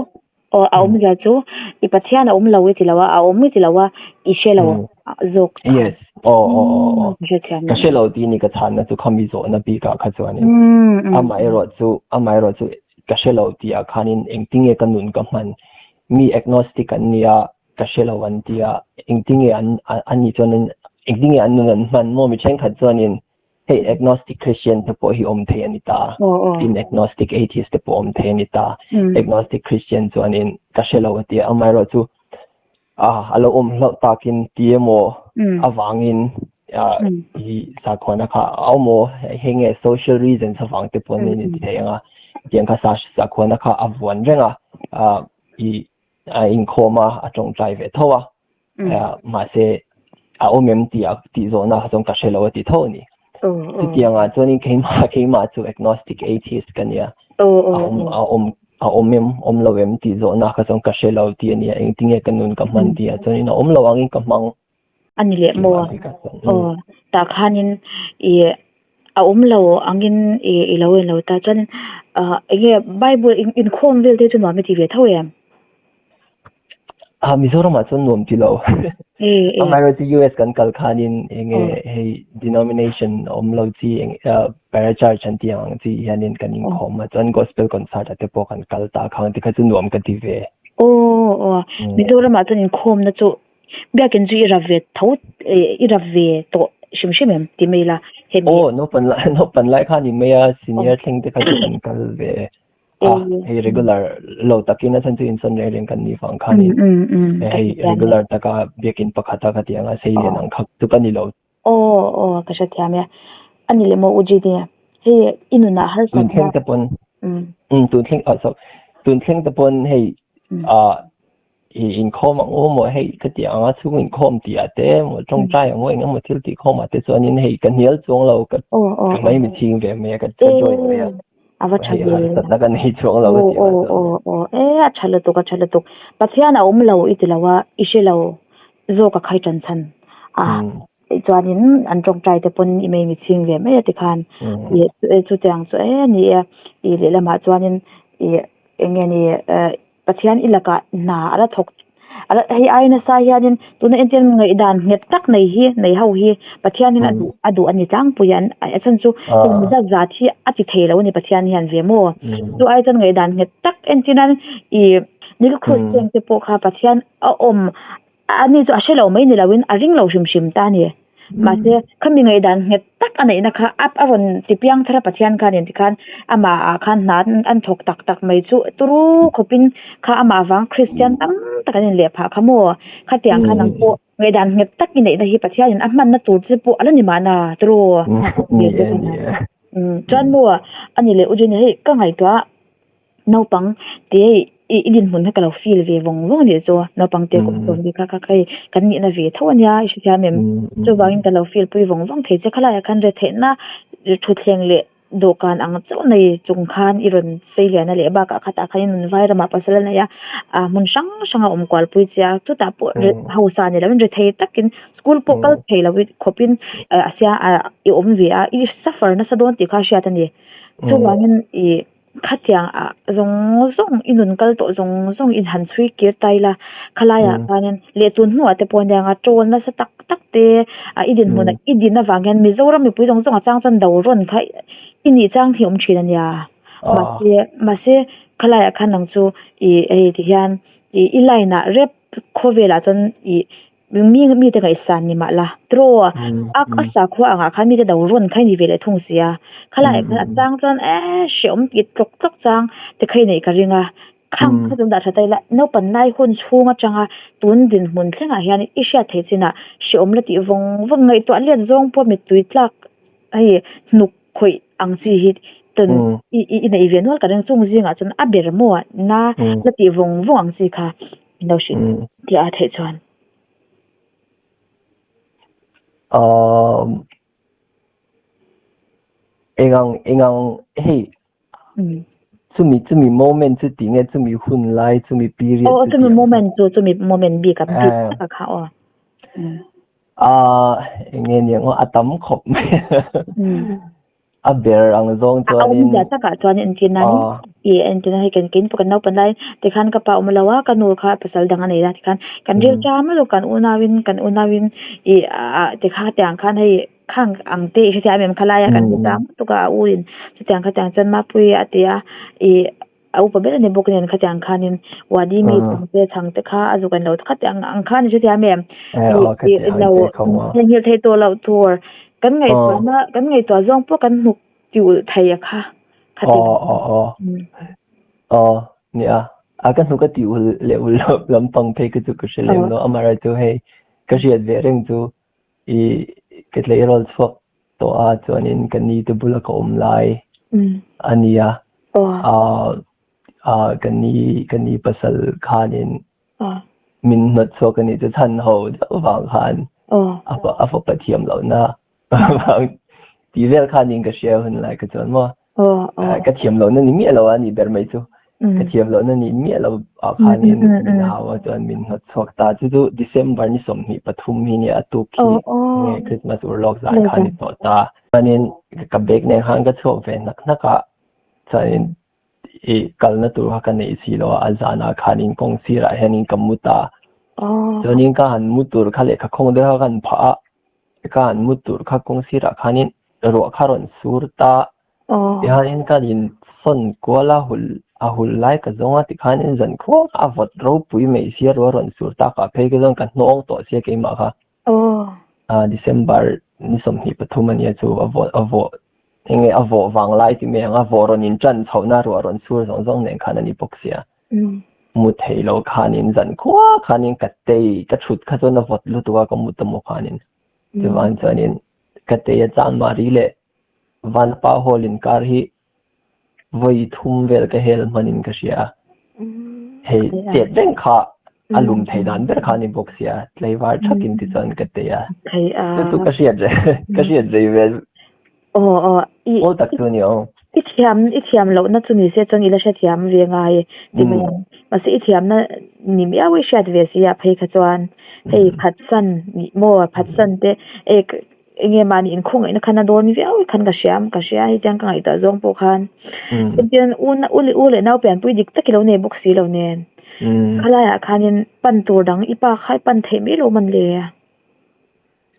S1: aw a awmzia chu i Pathian a awm lo i ti lo a, a awm i ti lo a, i hre lo zawk.
S2: Yes aw aw aw aw ka hre lo tih ni ka chhanna chu khami zawhna bikah kha chuanin amaherawhchu amaherawhchu Ka hre lo tih ah khanin engtinge ka nun ka hman? Mi agnostic an nia, ka hre lo an ti a, engtinge an an nih chuanin engtinge an nun an hman maw? Mi thenkhat chuanin hei agnostic Christian te pawh hi awm thei a ni ta, tin agnostic atheist te pawh awm thei a ni ta. Agnostic Christian chuanin ka hre lo a ti a, amaherawhchu A a lo awm hlauh takin ti emaw avangin i sakhuana kha a awm aw hei nge social reasons avang te pawh an inti thei ang a tiang kha sakhuana kha a vuan reng a i a inkhawm a a tawngtai ve tho a mahse a awm em tih a tih zawhna kha chuan ka hre lo a ti tho a ni. Chutiangah chuanin keimah keimah chu agnostic atheist ka nia a awm a awm a awm em awm lo em tih zawhna kha chuan ka hre lo tih a nia engtinge ka nun ka hman tih ah chuanin a awm lo angin ka hmang
S1: A ni leh maw? Aw tah khanin i a awm lo angin i i lo en lo ta chuanin ah enge bible inkhawm vel te chu nuam i ti ve tho em?
S2: Ah Mizoram ah chuan nuam ti lo. Amaherawhchu US kan kal khanin enge hei denomination awm lo chi eng parachurch an tih ang chi hianin kan inkhawm a chuan gospel concert ah te pawh kan kal ta khang te kha chu nuam ka ti ve.
S1: Aw aw Mizoram ah chuan inkhawmna chu biakin chu i rap ve tho i rap ve tawh hrim hrim em ti mai ila
S2: hemi. Aw naupan lai naupan lai khan i mai a senior thleng te kha chu kan kal ve. a hei regular lo takin a chhan chu insawn reng reng kan nih vang khanin hei regular taka biakin pakhata ka tih anga sei lian ang kha chu ka ni lo.
S1: Aw aw ka hrethiam e. A ni leh maw U GD hei i nunah harsatna.
S2: Tun thleng te pawn tun thleng ah sorry tun thleng te pawn hei ah. I inkhawm ang u maw hei ka tih ang a chhung inkhawm tih ah te maw tawngtai ang u eng emaw thil tih khawm ah te chuanin hei ka hnial chuang lo ka ka mai mi chhing ve mai a ka ka join mai a
S1: A va tha
S2: hei
S1: ve.
S2: harsatna ka nei chuang lo ka
S1: Aw
S2: tih ah
S1: aw
S2: chuan.
S1: aw aw e a tha lutuk a tha lutuk. Pathian a awm lo i ti lo a i hre lo zawk a khai tan chhan a chuanin an tawngtai te pawn i mai mi chhing ve mai a tikhan i chutiang chu e a ni e i lehlamah chuanin i eng nge ni eh Pathian i lakah hna a la thawk a la hei ai nasa hianin tuna entir ngaihdan nghet tak nei hi nei ho hi Pathianin a duh a duh a ni tlangpui a a chhan chu eng zat zat hi a ti thei lo a ni Pathian hian ve maw chu ai chuan ngaihdan nghet tak entir nan ih Nil Kristian te pawh kha Pathian a awm Ani chu a hre lo mai ni loin a ring lo hrim hrim ta a ni. Mahse, khami ngaihdan nghet tak a neihna kha a a rawn ti piang thar a Pathian khan inti khan amahah khan hna an thawk tak tak mai chu turu khawpin kha amah avang Kristian tam tak an inleh phah kha maw? Khatiang khan ang pawh ngaihdan nghet tak i neihna hi Pathianin a hmanna tur che pawh a la ni mahna turu.
S2: Ni e, ni e.
S1: Chuan maw a ni leh U Jenny hei ka ngaihtuah Naupang te i i dinhmun kha ka lo feel ve vawng vawng a nih chu. Naupang te kum sawm bik kha kha hei kan nihna ve tho a nia i hrethiam em? Chuvangin ka lo feel pui vawng vawng thei che. Khalaiah khan retheihna thutthleng leh dawhkan ang chauh nei chung khan i rawn sei lian a leh bakah khatah khan i nun vai ramah pasal a nei a, ah hmun hrang hrang a awm kual pui che a, chutah pawh hausa ni loin rethei takin school pawh kal thei lo khawpin a sia i awm ve a, i suffer nasa dawn tih kha a hriat a ni. Chuvangin i. Khatiang ah zawng zawng i nun kal tawh zawng zawng in han chhui kir ta ila, khalaiah khanin leh tun hnuah te pawh aniang a tawl nasa tak tak te ah i dinhmunah i din avang hian Mizoram mipui zawng zawng a chang chuan do rawn kha i nih chang hi a awm thin ania. Mahse mahse khalaiah khan nang chu i hei ti hian i i line ah rep khawvelah chuan i Mi mite ngaihsan ni mah la, draw a a sakhua angah khan mite do rawn kha i ni ve leh thung si a. Khalaiah khan a chang chuan eee hrehawm tih tlawk tlawk chang te kha i neih ka ring a. Khang kha chu dah tha ta ila, naupan lai hun chhung atanga tun dinhmun thlengah hian i hriat theih chinah hrehawm la tih vawng vawng ngaihtuah let zawng pawh mittui tlak hei hnuk khawih ang chi hi tawn i i neih ve nual ka ring. Chung zingah chuan a ber maw na la tih vawng vawng ang chi kha. Min lo hrilh tih a theih chuan.
S2: Umm engang engang hei chumi chumi moment chu tih nge chumi hun lai chumi period
S1: chu chumi moment chu chumi moment bik a bik tak a kha aw.
S2: Aa eng nge niang aw a tam khawp mai. A ber ang zawng
S1: chuanin. A awmzia takah chuan entir nan i entir nan hei kan kein pawh kan naupan lai tikhan ka pa awm lo a ka nu kha pasal dang a nei a tikhan kan ril ṭam lutuk kan unauin kan unauin i ah tikha tiang khan hei khang ang te i hrethiam em khalai a kan ti ṭam lutuk a a u in chutiang khatiang chuan mapui a ti a i a upa ber a ni bawk nen khatiang khanin wadi mi chhang te chhang te kha a zuk an lo khatiang ang khan i hrethiam em i lo theihnghilh theih tawh loh tur kan ngaihtuahna kan ngaihtuah zawng pawh kan hnuk ti ulh thei a kha
S2: khatiang aw nia a ka hnuk a ti ulh leh ulh loh lampang phei kha chu ka hre lem lo amaherawhchu hei ka hriat ve reng chu I ka tleirawl chhuak tawh a chuanin ka ni te bula ka awm lai a ni a. Ah ka ni ka ni pasal khanin min hnawt chhuak a nih chu chhan ho deuh vang khan a a fapa thiam lohna vang tih vel khanin ka hria hun lai ka chuan maw. Ka thiam lohna ni miah lo a nih ber mai chu. Ka thiam lohna ni miah lo ah khanin min hau a chuan min hnawt chhuak ta. Chu chu December ni 23 hi nia a tuk hi nge Christmas urlawk zan khan ni tawh ta. Chuanin ka bag nen khan ka chhuak ve hnak hnak a, chuanin i kalna tur kha ka neih si lo a, a zanah khanin kawng sirah hianin ka mu ta. Chuanin ka han mu tur kha lehkha khawng deuh kha ka han phah a, Ka han mu tur kha kawng sirah khanin ruah kha rawn sur ta. Tihianin ka in sawn kual a hul a hul lai ka zawng a tikhanin zan khuang a vawt ropui mai sia ruah rawn sur takah phei ka chuan ka hnawng tawh sia keimah kha. Ah December ni 23 ania chu a vawt a vawh eng nge a vawh vang lai ti mai ang a vawh rawn in tan chhohna ruah rawn sur zawng zawng nen khan a ni bawk sia. Mu thei lo khanin zan khua khanin ka tei ka thut kha chuan a vawt lutuk a ka mu ta maw khanin chuvang chuanin ka tei a chang mari leh vanpa hall inkar hi vawi thum vel ka hel hmanin ka hria a hei chet reng kha. A lum thei dan ber kha a ni bawk sia, tlaivar thakin tichuan ka tei a. Chu chu ka hriat ka hriat rei vel.
S1: Aw aw i
S2: Awl tak chu a ni aw.
S1: I thiam i thiam lohna chu ni se chuan i la hrethiam ve ngai ti mai ang. Mahse i thiamna ni miau i hriat ve si ah phei kha chuan hei phatsan nih maw phatsan te ek Enge mahni inkhawng ngaihna khan a dawn viau khan ka hria ka hria hei chuan ka ngaihtuah zawng pawh khan engtin u u leh u leh nau pianpui dik tak i lo nei bawk si lo nen khalaiah khanin pan tur dang i pa kha i pan theih mai lo man le.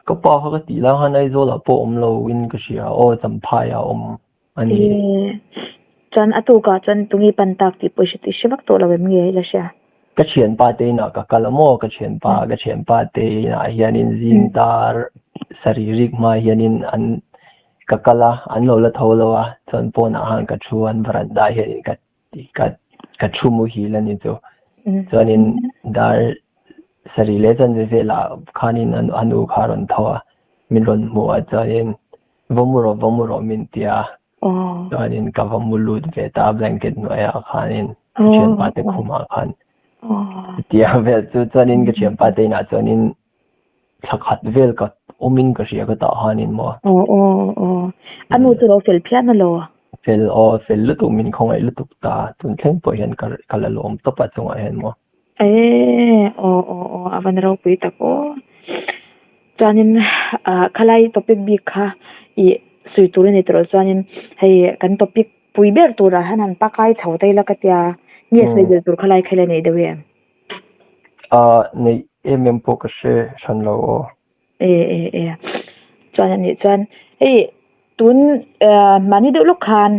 S2: Ka pa kha ka tih lai khan Aizawlah pawh awm lo in ka hria aw Champhai ah a awm a ni.
S1: Chuan a tukah chuan tunge i pan tak tih pawh i hre i hre vak tawh lo em nge i la hria?
S2: Ka thianpa te inah ka kal a maw? Ka thianpa ka thianpa te inah hianin zing dar sarih rik hma hianin an ka kal a, an lo la tho lo a, chuan pawnah khan ka thu a, an varanda ah hianin ka ka ka thu muhil a ni chu. Chuanin dar sarih leh chanve velah khanin a nu kha a rawn tho a, min rawn hmu a chuanin Va mu rawh, va mu rawh min ti a. Chuanin ka va mu lut ve ta a blanket hnuaiah khanin ka thianpa te khumah khan. Chutia vel chu chuanin ka thianpa te inah chuanin thla khat vel ka awmin ka hria ka tah khanin maw.
S1: Aw aw aw. A nu chu lo fel phian a lo.
S2: Fel aw, fel lutuk min khawngaih lutuk ta. Tun thleng pawh hian ka ka la lawm tawp a chungah hian maw.
S1: Ee aw aw aw a van ropui tak aw. Chuanin ah khalai topic bik kha ih sawi tur a ni tawh loh chuanin hei kan topic pui ber turah hian han pakai chho ta ila ka tia nge sawi ber tur khalai kha ila neih deuh em?
S2: Ah neih em em pawh ka hre hran lo aw.
S1: E e e chuan a nih chuan hei tun ah mahni deuh lawk khan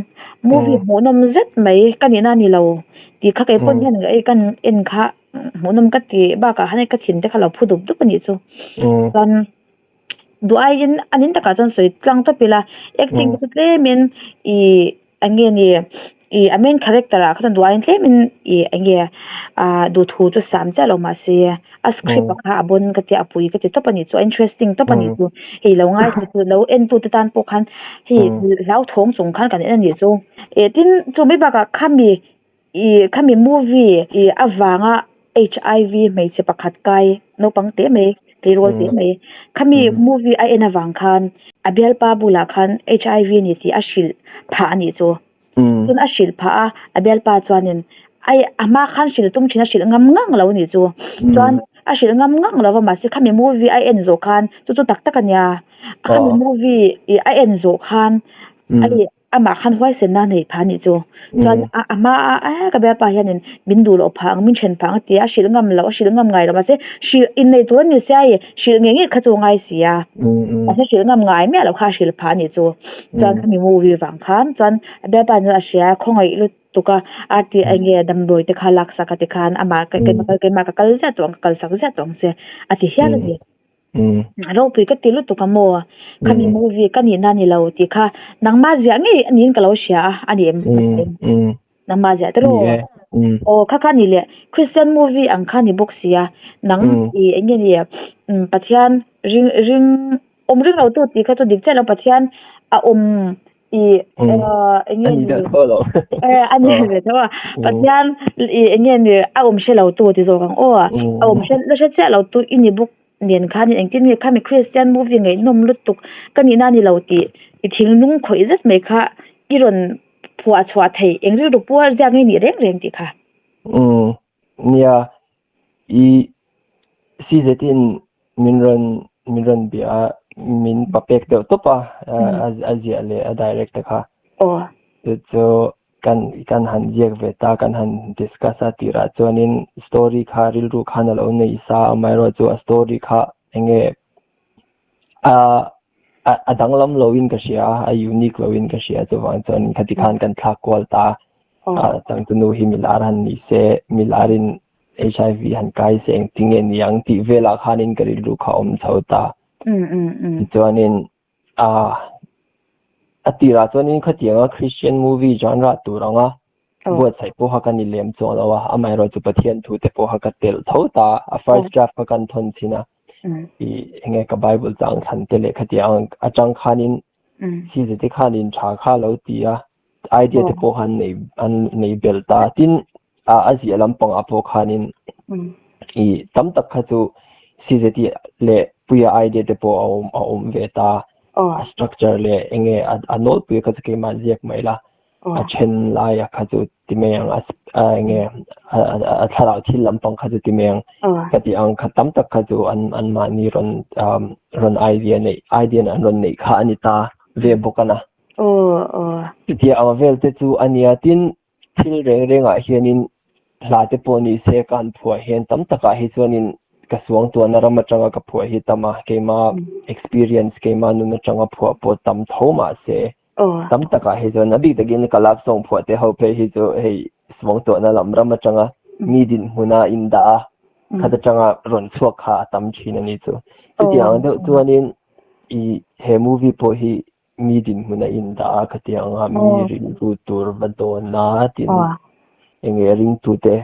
S1: movie hmuhnawm zet mai ka nihna a ni lo tih kha kei pawn hian hei kan en kha hmuhnawm ka ti bakah khan hei ka thin te kha lo phu dup dup a nih chu chuan duh aiin a nin takah chuan sawi tlang tawp ila acting te chu tlemin ih Eng nge ni ih a main character ah kha chuan duh aiin tlemin ih eng nge ah duhthu chu sam chiah lo mahse a script ah kha a bawn ka tia a pui ka ti tawp a nih chu a interesting tawp a nih chu hei lo ngaithla chu lo en tu te tan pawh khan hei hlauthawng chung khan kan en a nih chu eh tin chu mai bakah khami Ih khami movie ih avanga HIV hmeichhe pakhat kai naupang teh mai tleirawl teh mai khami movie a en avang khan a bialpa bulah khan HIV a ni tih a hrilh phah a nih chu. Chuan a hrilh phah a a bialpa chuanin ai a hma khan hrilh tum thin a hrilh ngam ngang lo a nih chu. Chuan a hrilh ngam ngang lo va mahse khami movie a en zawh khan chu chu tak tak a nia khami movie ih a en zawh khan a ih Amah khan huaisenna a neih phah a nih chu. Chuan a a hma a a ka bialpa hianin min duh loh phah ang, min then phah ang a ti a, a hrilh ngam loh, a hrilh ngam ngai loh mahse hrilh inneih tur a ni sia i hrilh ngei ngei kha chu a ngai si a. Mahse hrilh ngam ngai miah loh kha a hrilh phah a nih chu. Chuan khami movie vang khan chuan a bialpa chu a hria a, khawngaih lutuk a, a ti eng nge damdawi te kha laksak a ti khan amah keimah ka kal ziah tawh ang, ka kalsak ziah tawh ang che a ti hial a ni. Ropui ka ti lutuk a maw? Khami movie ka nihna a ni lo tih kha nangmah ziah ngei a niin ka lo hria a, a ni em? Nangmah ziah tiraw? Aw kha kha ni leh Christian movie ang kha ni bawk sia nang i eng nge ni Pathian ring ring awm ring lo tu tih kha chu dik chiah lo Pathian a awm i eng nge ni a ni ve tho a Pathian i eng nge ni a awm hre lo tu ti zawk ang aw a awm hre la hre chiah lo tu i ni bawk nen khan engtin nge khami Christian movie ngaihnawm lutuk ka nihna a ni lo tih i thinlung khawih zet mai kha i rawn phuah chhuah theih eng rilru puar ziak nge nih reng reng tih kha.
S2: Nia I CZ-in min rawn min rawn bia a, min papek deuh tawp a, a ziah leh a direct te kha. Chu chu kan kan han ziak ve ta, kan han discuss a tirah chuanin story kha rilru khan a lo nei sa a, amaherawhchu a story kha eng nge a a danglam loin ka hria a, a unique loin ka hria chuvang chuan khati khan kan thlak kual ta a, changtunu hi milar han ni se, milarin HIV han kai se engtin nge ni ang tih velah khanin ka rilru kha a awm chho ta. Tichuanin a a tirah chuanin khatianga Christian movie genre tur anga buatsaih pawha ka ni lem chuang lo a, amaherawhchu Pathian thu te pawha ka telh tho ta a, first draft kha kan thawn chhin a, ih enge ka Bible chang thlan te leh khatiang atang khanin thil te khanin tha kha lo ti a, idea te pawh khan nei an nei belh ta, tin a ziah lampangah pawh khanin. I tam tak kha chu CZT leh Puia idea te pawh a awm a awm ve ta. A structure leh enge a nawlpui kha chu keimah ziak mai la. A then laia kha chu ti mai ang a enge a thlarau thil lampang kha chu ti mai ang. Ka tih ang kha tam tak kha chu an anmahni rawn rawn idea neih idea an rawn neih kha a ni ta ve bawk a na. Chutia ang vel te chu a nia tin Thil reng rengah hianin hla te pawh ni se ka han phuah hian tam takah hi chuanin ka suangtuahna ram atanga ka phuah hi tam a, keima experience keima nun atanga phuah pawh tam tho mah se tam takah hi chuan a bik takin ka love song phuah te ho phei hi chu hei suangtuahna lam ram atanga mi dinhmuna indah a khat atanga rawn chhuak kha a tam thin a ni chu. Chutiang deuh chuanin i he movie pawh hi Mi dinhmun a indah a, khatiang a mi rilru tur va dawn a tin enge ringtute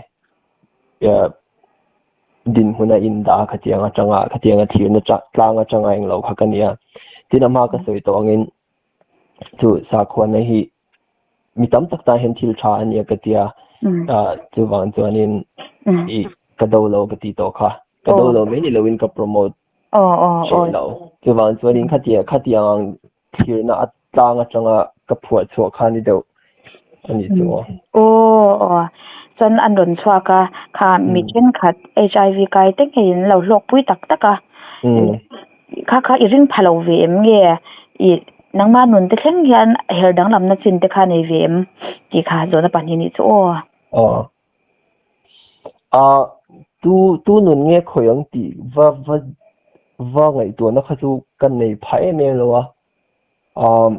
S2: dinhmun a indah a khatiang atanga khatiang a thirna tlang atanga englo kha ka nia. Tin a hma ka sawi tawh angin chu sakhuana hi mi tam tak tan hian thil tha a nia ka tia chuvang chuanin ih ka do lo ka ti tawh kha ka do lo mai ni loin ka promote Hreh lo. Chuvang chuanin khatia khatiang ang thlirna a tlang atanga ka phuah chhuah kha ni deuh a nih chu aw.
S1: Aw aw. Chuan an rawn chhuak a, kha mi thenkhat HIV kai te ngeiin an lo hlawkpui tak tak a. Kha kha i ring pha lo ve em nge? I nangma nun te thleng hian her danglamna chin te kha nei ve em? Tih kha zawhna pahnih nih chu aw.
S2: Aw. Ah tu tu nun nge khawi ang tih va va va ngaihtuahna kha chu ka nei phah em em lo a, ah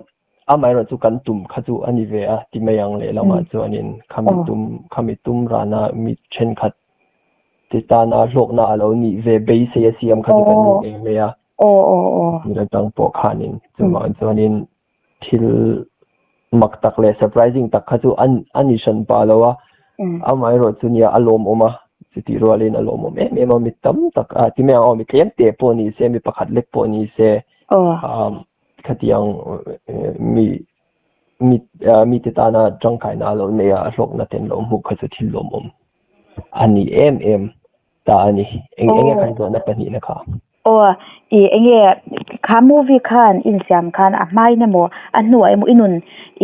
S2: amaherawh chu kan tum kha chu a ni ve a ti mai ang lehlamah chuanin khami tum khami tum rana mi thenkhat te tana hlawkna a lo nih ve beisei a siam kha chu kan ni ngei mai a, mi atang pawh khanin chuvang chuanin thil mak tak leh surprising tak kha chu a ni hran pah lo a, amaherawh chu nia a lawmawm a, chutih rualin a lawmawm em em a, mi tam tak a ti mai ang aw mi tlem te pawh ni se mi pakhat lek pawh ni se khatiang mi mi mite tana tangkaina a lo nei a, a hlawkna te an lo hmuh kha chu thil lawmawm a ni em em. ta a ni. Eng enge khan zawhna pahnihna kha?
S1: Aw, i enge kha movie khan insiam khan a hmain emaw a hnuah emaw i nun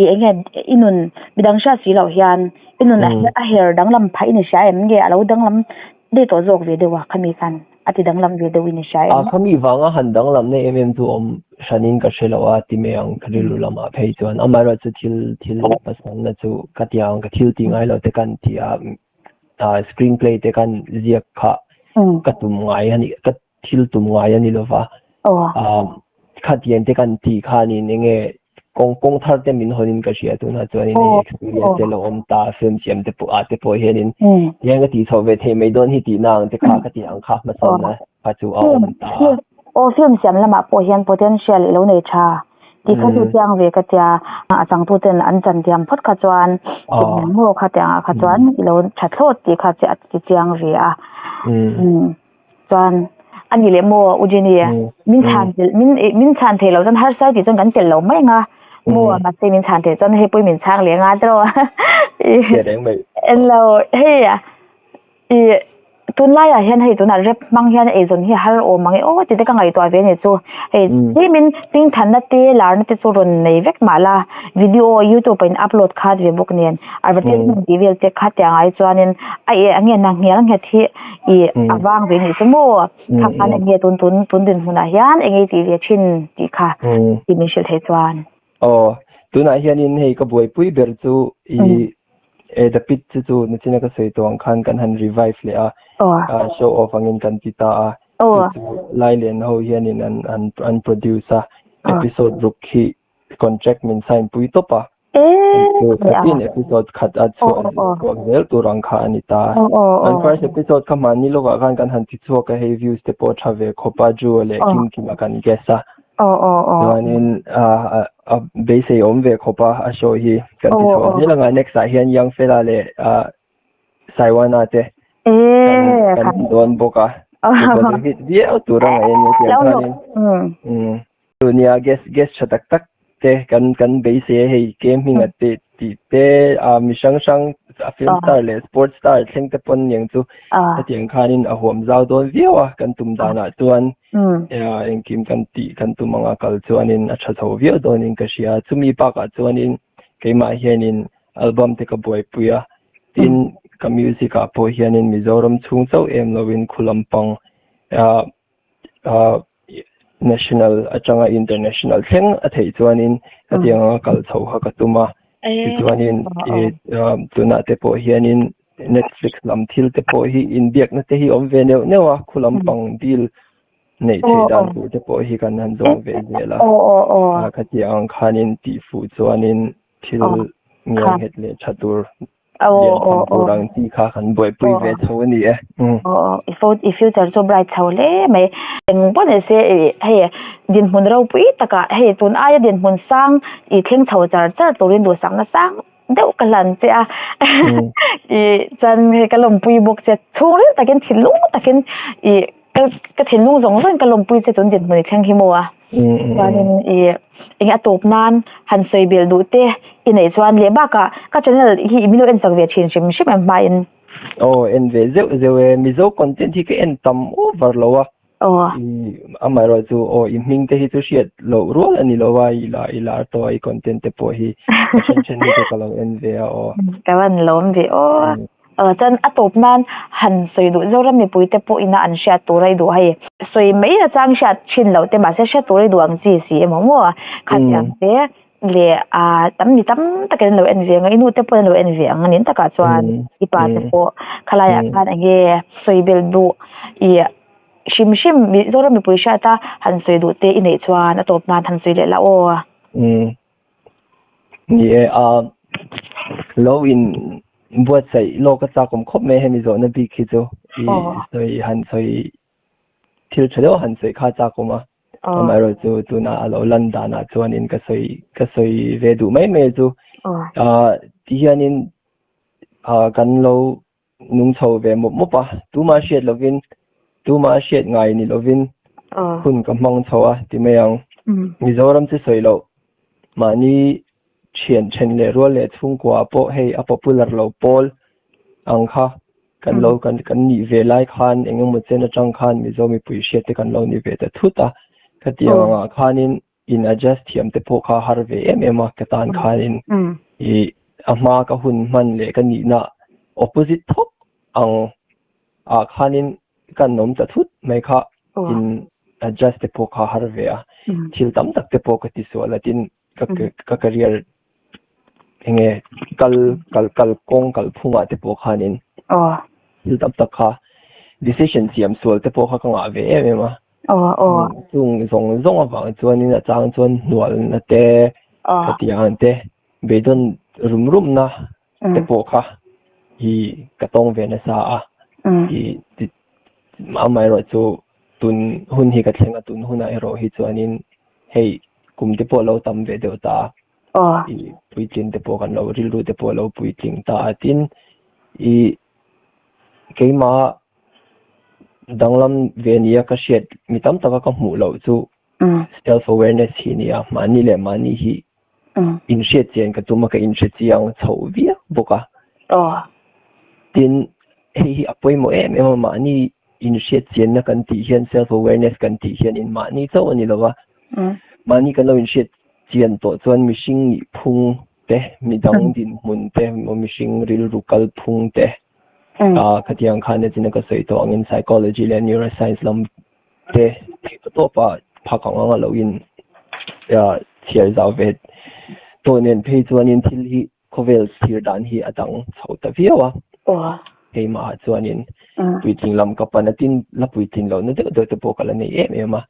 S1: i enge i nun midang hriat si loh hian i nun a her danglam phah i ni hria em nge a lo danglam daih tawh zawk ve deuh a khami khan a ti danglam ve deuh i ni hria em?
S2: A khami vanga han danglamna em em chu awm hranin ka hre lo a ti mai ang ka rilru lamah phei chuan amaherawhchu thil thil pasalna chu ka ti ang ka thil tih ngai lo te kan ti a Screen play te khan ziak kha ka tum ngai a ni ka thil tum ngai a ni lova khatiang te kan tih khanin enge kawng kawng thar te min hawn in ka hria tunah chuanin hei experience te lo awm ta film siam te pawh ah te pawh hianin tiang ka tih chhoh ve thei mai dawn hi tihna ang te kha ka tih ang kha hmasawnna kha chu a awm ta a.
S1: Aw film siam lamah pawh hian potential i lo nei tha. Ti kha chu chiang ve ka tia, a changtuten an chan thiam phawt kha chuan eng maw kha tiangah kha chuan i lo tha thlawt tih kha chiah a ti chiang ve a. Chuan a ni leh maw U Jenny min chhan min min chhan thei lo chuan harsa tih chuan kan telh lo mai ang a maw mahse min chhan thei chuan hei pawh min chhang leh nga tiraw. Englo hei Ih, tunlaiah hian hei tunah rap hmang hian eizawn hi a har awm ang e aw tih te ka ngaihtuah ve a ni chu. Hei tlemin hmingthanna te larna te chu rawn nei vek mah la, video youtube ah in upload khat ve bawk nen advertisement tih vel te kha tiang ai chuanin a eh ang nge na nghial nghet hi ih a vang ve a nih chu maw. Kha khan eng nge tun tun tun dinhmunah hian eng nge tih ve thin tih kha tih min hrilh theih chuan.
S2: Aw, tunah hianin hei ka buaipui ber chu i e The Pit chu chu nachina ka sawi tawh ang khan kan han revive leh a, show off angin kan ti ta a, chu chu Lailen ho hianin an an an produce a, episode ruk hi contract min sign pui tawp a, chu khatin episode khat a chhuah chhuak zel tur ang kha a ni ta. Kan first episode kha hmanni lawkah khan kan han ti chhuak a, hei views te pawh a tha ve khawp a, Drew-a leh Kimkima kan guest a. Chuanin a beisei awm ve khawp a a show hi kan ti chhuah zel anga next ah hian Young Fella leh Saiwana te kan ti dawn bawk a chu hit viau tur a ngaih a nia tiang khanin chu nia guest guest tha tak tak te kan kan beisei a hei ke hminga te. tih te, ah mi hrang hrang a film star leh sports star thleng te pawn niang chu hetiang khanin a huam zau dawn viau a kan tum danah chuan engkim kan tih kan tum anga kal chuanin a tha chho viau dawnin ka hria. Chumi bakah chuanin keimah hianin album te ka buaipui a, tin ka music ah pawh hianin Mizoram chhung chauh em lovin khu lampang ah ah national atanga international thleng a theih chuanin hetiang anga kal chho kha ka tum a, tichuanin ih tunah te pawh hianin Netflix lam thil te pawh hi inbiakna te hi awm ve neuh neuh a, khu lampang deal neih theih dan tur te pawh hi kan han zawng ve zel a, khatiang ang khanin tihfuh chuanin thil ngialnghet leh tha tur lian tham tur ang chi kha kan buaipui ve chho a ni e.
S1: I future chu bright chho hle mai. Eng pawh ni se hei dinhmun ropui takah hei tun aia dinhmun sang i thleng chho char char turin duhsakna sang deuh ka hlan che a. I chuan hei ka lawmpui bawk che chhungril takin thinlung takin i ka thinlung zawng zawngin ka lawmpui che tun dinhmun i thleng hi maw a. Chuanin i eng a tawp nan han sawi belh duh te i neih chuan leh bakah ka channel hi min lo en sak ve thin hrim hrim em hmain.
S2: Aw en ve zeuh zeuh e, Mizo content hi ka en tam over lo a.
S1: Aw.
S2: I amaherawh chu aw i hming te hi chu hriat loh rual a ni lo a, i la i lar tawh a i content te pawh hi a then then hi chu ka lo en ve a aw.
S1: Ka van lawm ve aw. Chuan a tawp nan han sawi duh Zoram mipui te pawh ina an hriat tur a i duh hei. Sawi mai na chang hriat thin loh te mahse hriat tur a i duh ang chi si emaw maw khatiang te leh ah tam mi tam takin an lo en ve ang a i nu te pawhin an lo en ve ang a nin takah chuan i pa te pawh khalaiah khan eng nge sawi belh duh i hrim hrim Zoram mipui hriat a han sawi duh te i neih chuan a tawp nan han sawi leh la aw.
S2: Ni e, a lo in buatsaih lawk a chak awm khawp mai hemi zawhna bik hi chu i sawi han sawi thil tha deuh han sawi kha a chak awm a, amaherawh chu tunah a lo lan danah chuanin ka sawi ka sawi ve duh mai mai chu ti hianin kan lo nung chho ve mawp mawp a, tumah hriat lovin, tumah hriat ngai ni lovin hun ka hmang chho a ti mai ang. Mizoram chu sawi loh, mahni thian then leh rual leh chhungkua pawh hei a popular lo pawl ang kha kan lo kan kan nih ve lai khan eng emaw chen atang khan Mizo mipui hriat te kan lo ni ve ta thut a, khatiang angah khanin in adjust thiam te pawh kha har ve em em a ka tan khanin i a hma ka hun hman leh ka nihna opposite thawk ang ah khanin kan awm ta thut mai kha in adjust te pawh kha har ve a thil tam tak te pawh ka ti sual a tin ka ka career enge kal kal kal kawng kal phungah te pawh khanin thil tam tak kha decision siam sual te pawh kha ka ngah ve em em a. Chung zawng zawng avang chuanin a chang chuan hnualna te, khatiang te, beidawn rum rumna te pawh kha hi ka tawng ve nasa a. I amaherawh chu tun hun hi ka thleng a, tun hunah erawh hi chuanin hei kum te pawh lo tam ve deuh ta a, i puitlin te pawh kan lo rilru te pawh lo puitling ta a, tin i Keimah danglam ve nia ka hriat mi tam taka ka hmuh loh chu self awareness hi nia mahni leh mahni hi inhriat chian ka tum a ka inhre chiang chho viau bawk a. Tin hei hi a pawimawh em em a mahni inhriat chianna kan tih hian self awareness kan tih hian in mahni chauh a ni lo va mahni kan lo inhriat chian tawh chuan mihring nih phung te, midang dinhmun te, mihring rilru kalphung te, khatiang khan nachina ka sawi tawh angin psychology leh neuroscience lam te theih tawpa phak ang anga lo in chhiar zau ve tawh nen phei chuanin thil hi khawvel thlir dan hi a dang chho ta viau a. Keimahah chuanin puitling lam ka pan a, tin la puitlin lohna deuh deuh te pawh ka la nei em em a.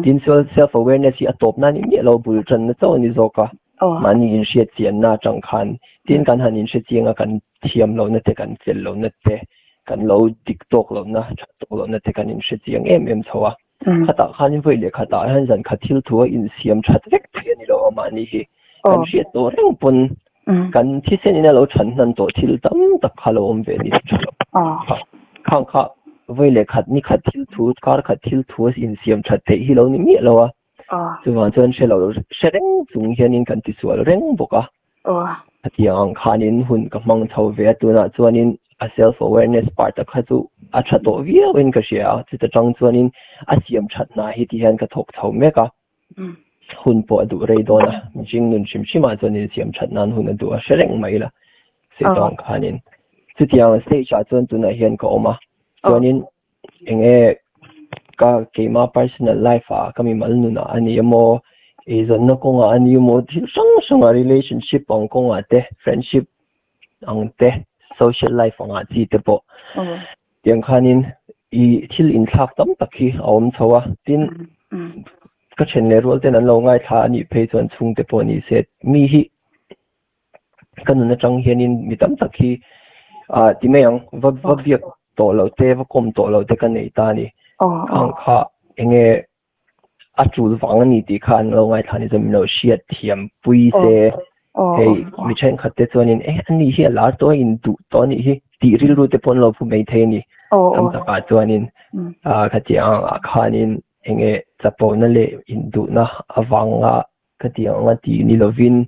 S2: Tin self awareness hi a tawp nan in miah lo bul tanna chauh a ni zawk a. Mahni inhriat chianna atang khan tin kan han inhre chiang a, kan thiam lohna te, kan fel lohna te, kan lo dik tawk lohna, that tawk lohna te kan inhre chiang em em chho a. Khatah khanin vawi leh khatah hian zan khat thil thu a insiam that vek thei a ni lo a mahni hi. Kan hriat tawh reng pawn kan thisen in a lo than hnan tawh thil tam tak kha lo awm ve ni tha lo. Khang kha vawi leh khat ni khat thil thu, kar khat thil thu a insiam that theih hi lo ni miah lo a. Chuvang chuan hre lo hre reng chung hianin kan tisual reng bawk a. Khatiang ang khanin hun ka hmang chho ve a, tunah chuanin a self awareness part a kha chu a tha tawh viauin ka hria a, chuta tang chuanin a siam that hna hi ti hian ka thawk chho mek a, hun pawh a duh rei dawn a, mihring nun hrim hrimah chuanin siam that nan hun a duh a hre reng mai la, sawi tawh ang khanin. Chutiang stage ah chuan tunah hian ka awm a, chuanin Eng nge ka keimah personal life ah ka mimal nunah a ni emaw eizawnna kawngah a ni emaw thil hrang hrangah relationship ang kawngah te friendship ang te social life angah chi te pawh tiang khanin ih thil inthlak tam tak hi a awm chho a tin ka then leh rual ten an lo ngaithla a nih phei chuan chhungte pawh ni se mi hi. Ka nun atang hianin mi tam tak hi ah ti mai ang va va biak tawh loh te va kawm tawh loh te ka nei ta a ni. Khang kha eng nge a tul vang a ni tih kha an lo ngaithla a ni chuan min lo hriat thiam pui se hei mi thenkhat te chuanin e ani hi a lar tawh a induh tawh a nih hi tih rilru te pawh an lo phu mai thei a ni. Tam takah chuanin ah khatiang ah khanin eng nge chapona leh induhna avanga Ka tih ang a tih ni lovin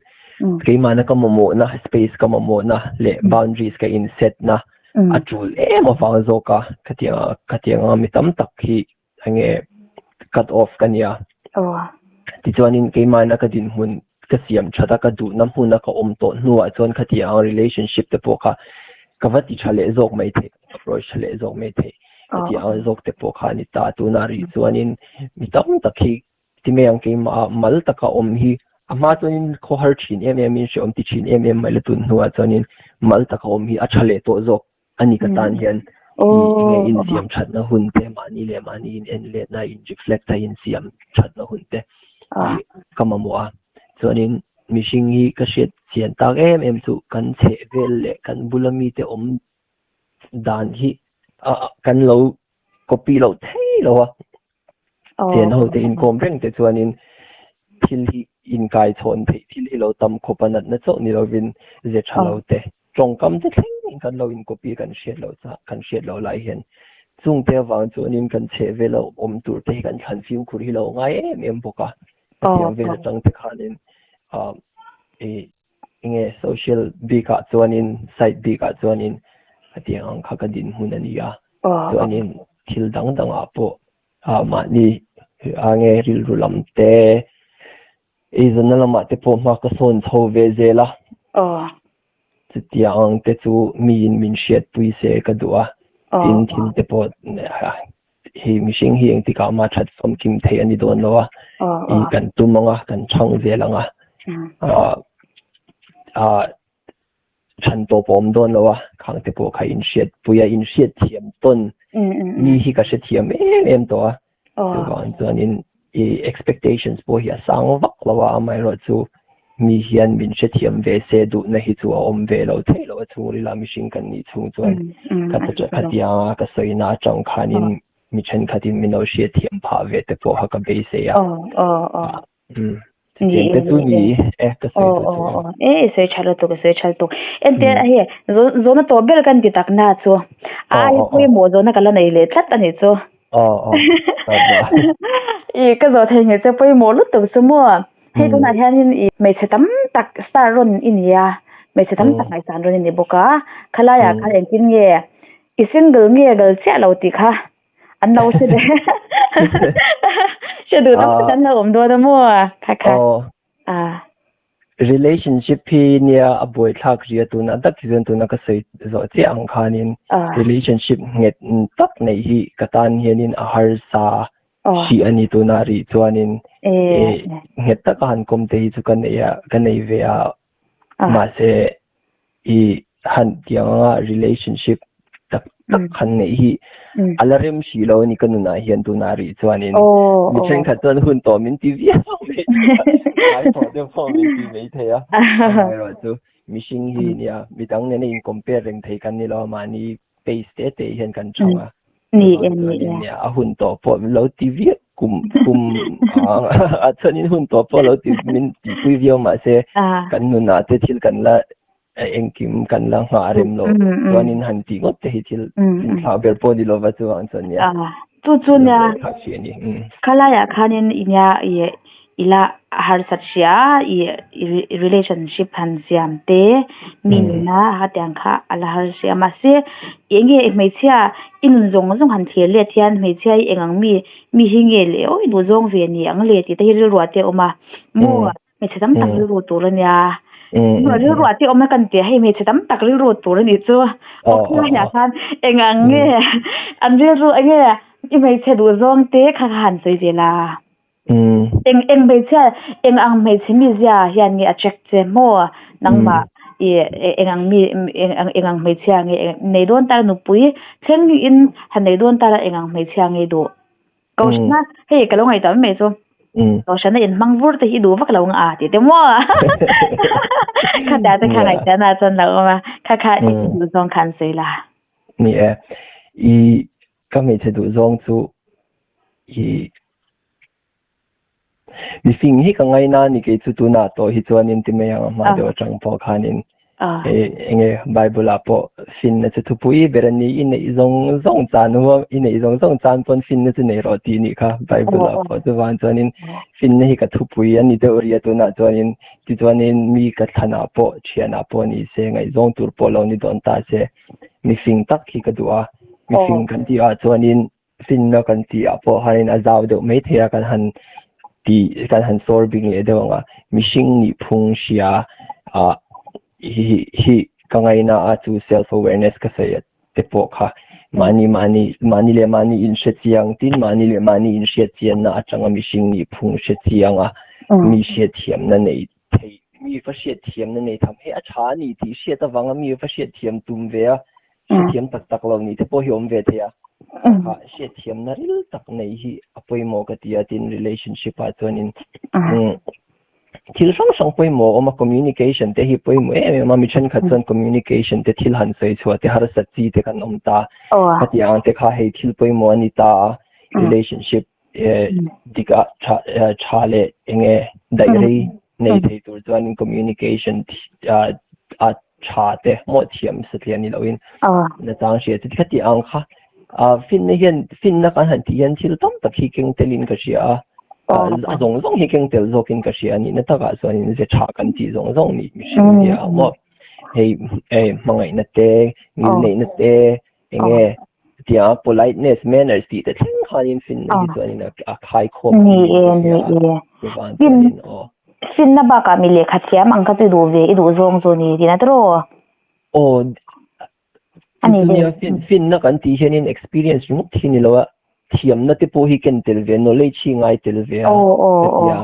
S2: keimahna ka mamawhna, space ka mamawhna leh boundaries ka in set na a tul em avang zawk a khatiang khatiang anga mi tam tak hi enge cut off ka nia. Tichuanin keimahna ka dinhmun ka siam that a ka duhna hmuna ka awm tawh hnuah chuan khatiang ang relationship te pawh kha ka va ti tha leh zawk mai thei, approach tha leh zawk mai thei. Khatiang ang zawk te pawh kha a ni ta. Tunah rih chuanin mi tam tak hi Ti mai ang keimah mal taka awm hi a hma chuanin khawhar thin em em in hrehawm ti thin em em mai la tun hnuah chuanin mal taka awm hi a tha leh tawh zawk a ni ka tan hian enge insiam thatna hun te mahni leh mahni in en letna in reflect a insiam thatna hun te ka mamawh a chuanin mihring hi ka hriat chian tak em em chu kan chheh vel leh kan bula mite awm dan hi kan lo copy loh thei lo a. Chen ho te inkawm reng te chuanin thil hi inkai chhawn theih thil hi lo tam khawp a natna chauh ni lovin ze tha lo te tawngkam te thleng in kan lo in copy kan hriat loh chah kan hriat loh lai hian chung te avang chuanin kan chheh vel a awm tur te hi kan thlan fimkhur hi lo ngai em em bawk a hetiang vel atang te khanin ah ih enge social bikah chuanin site bikah chuanin hetiang ang kha ka dinhmun a ni a chuanin thil dang dangah pawh ah mahni a nge rilru lam te eizawnna lamah te pawh hma ka sawn chho ve zel a chutiang ang te chu miin min hriatpui se ka duh a tin thil te pawh Hei mihring hi engtikah mah that famkim theih a ni dawn lo a, i kan tum ang a, kan chhang zel ang a, ah chhan tawp a awm dawn lo a, khang te pawh kha inhriatpui a, inhriat thiam tawn mi hi ka hrethiam em em tawh a, chuvang chuanin i expectations pawh hi a sang vak lo a, amaherawhchu Mi hian min hrethiam ve se duhna hi chu a awm ve lo thei lo a chhungrila mihring kan nih chhung chuan khatianga ka sawina atang khanin mi thenkhatin min lo hriatthiam phah ve te pawh kha ka beisei a. Chutiang te chu ni e ka sawi duh chu.
S1: E i sawi tha lutuk i sawi tha lutuk. Entir a hei zawhna tawh ber kan ti tak na chu a aia pawimawh zawhna ka la nei leh tlat a nih chu. I ka zawh thei ngei che pawimawh lutuk chu maw. Hei tunah hianin i hmeichhe tam tak star rawn i ni a, hmeichhe tam tak ngaihsan rawn i ni bawk a, khalaiah khan engtin nge i single nge gal chiah lo tih kha an lo hre leh hre duh tak tak an lo awm dawn a maw kha kha.
S2: Relationship hi nia a buaithlak ria tuna tak hi chuan tuna ka sawi zawh chiah ang khanin relationship nghet tak neih hi ka tan hianin a harsa hrih a ni tuna rih chuanin nghet taka han kawm te hi chu ka nei a ka nei ve a mahse I han tiang anga relationship tak tak han neih hi a la rem hrih lo a ni ka nunah hian tunah rih chuanin mi thenkhat chuan hun tawh min ti viau mai thei a, tawh deuh pawh min ti mai thei a amaherawhchu mihring hi nia midang nena in compare reng thei kan ni lo a mahni pace te te hian kan chhang a chuvang chuanin nia a hun tawh pawh lo ti viau kum kum a chuanin hun tawh pawh lo ti min tihpui viau mahse kan nunah te thil kan la engkim kan la nghah rem lo chuanin han tih ngawt te hi thil thlah ber pawh ni lova chuvang chuan nia
S1: chu chu nia khalaiah khanin i nia i. ila harsat hria i relationship han siam te mi nena hetiang kha a la har hria mahse eng nge hmeichhia i nun zawng zawng han thlir let hian hmeichhia hi eng ang mi mi hi nge le aw i duh zawng ve ni ang le tih te hi rilru ah te a awm a maw hmeichhe tam tak rilru tur a nia rilru ah te awm a kan tia hei hmeichhe tam tak rilru tur a nih chu aw khilaiah khan eng ang nge an rilru eng nge i hmeichhe duh zawng te kha kha han sawi vel a. Eng eng hmeichhia eng ang hmeichhe mizia hian nge a check che maw nangmah i eng ang mi eng ang eng ang hmeichhia nge nei dawn ta nupui thleng in han nei dawn ta la eng ang hmeichhia nge duh Kohhrana hei ka lo ngaihtuah mai mai chu Kohhrana inhmang vur te hi i duh vak lo nga tih te maw khata te kha ngaihtuahna chuan lo awm a kha kha i duh zawng kha an sawi la.
S2: Ni e i ka hmeichhe duh zawng chu i Mifing hi ka ngaina a ni kei chu tunah tawh hi chuanin ti mai ang a hma deuh atang pawh khanin enge Bible ah pawh finna chu thupui ber a ni i neih zawng zawng chan huam i neih zawng zawng chan pawn finna chu nei rawh tih nih kha Bible ah pawh chuvang chuanin finna hi ka thupui a ni deuh rih a tunah chuanin tichuanin mi ka thlanah pawh thianah pawh ni se ngaihzawng tur pawh lo ni dawn ta se mifing tak hi ka duh a mifing kan tih ah chuanin Finna kan tih ah pawh hian a zau deuh mai thei a, kan han tih kan han sawr bik leh deuh ang a, mihring nih phung hria ah hi hi ka ngaina a chu self awareness ka sawi te pawh kha mahni mahni mahni leh mahni inhre chiang tin mahni leh mahni inhriat chianna atanga mihring nih phung hre chiang a mi hriatthiamna nei thei mi va hriatthiamna nei tham hi a tha a ni tih hriat avanga mi va hriatthiam tum ve a hriatthiam tak tak lo nih te pawh hi awm ve thei a kha hriatthiamna ril tak nei hi a pawimawh ka ti a tin relationship ah chuanin thil hrang hrang pawimawh a awm a communication te hi pawimawh em em a mi thenkhat chuan communication te thil han sawi chhuah te harsat chi te kan awm ta khatiang ang te kha hei thil pawimawh a ni ta a relationship dik a tha tha leh eng nge daih rei nei thei tur chuanin communication a tha te maw thiam satliah ni loin nachang hria chu khati ang kha finna hian finna kan han tih hian thil tam tak hi keng telin ka hria a a zawng zawng hi keng tel zawkin ka hria a nihna takah chuanin ze tha kan tih zawng zawng nih mihring nia maw hei hmangaihna te ngilneihna te Eng nge tiang a politeness, manners tih te thleng khanin finna hi chuanin a khai khawm
S1: Ni e, ni e.
S2: Chuvang chuanin aw.
S1: Finna bakah mi lehkha thiam ang kha chu i duh ve, i duh zawng chu ni tihna tiraw?
S2: Aw, chunia finna kan tih hianin experience ringawt hi ni lo a, thiamna te pawh hi ken tel ve, knowledge hi ngai tel ve a, ka ti a.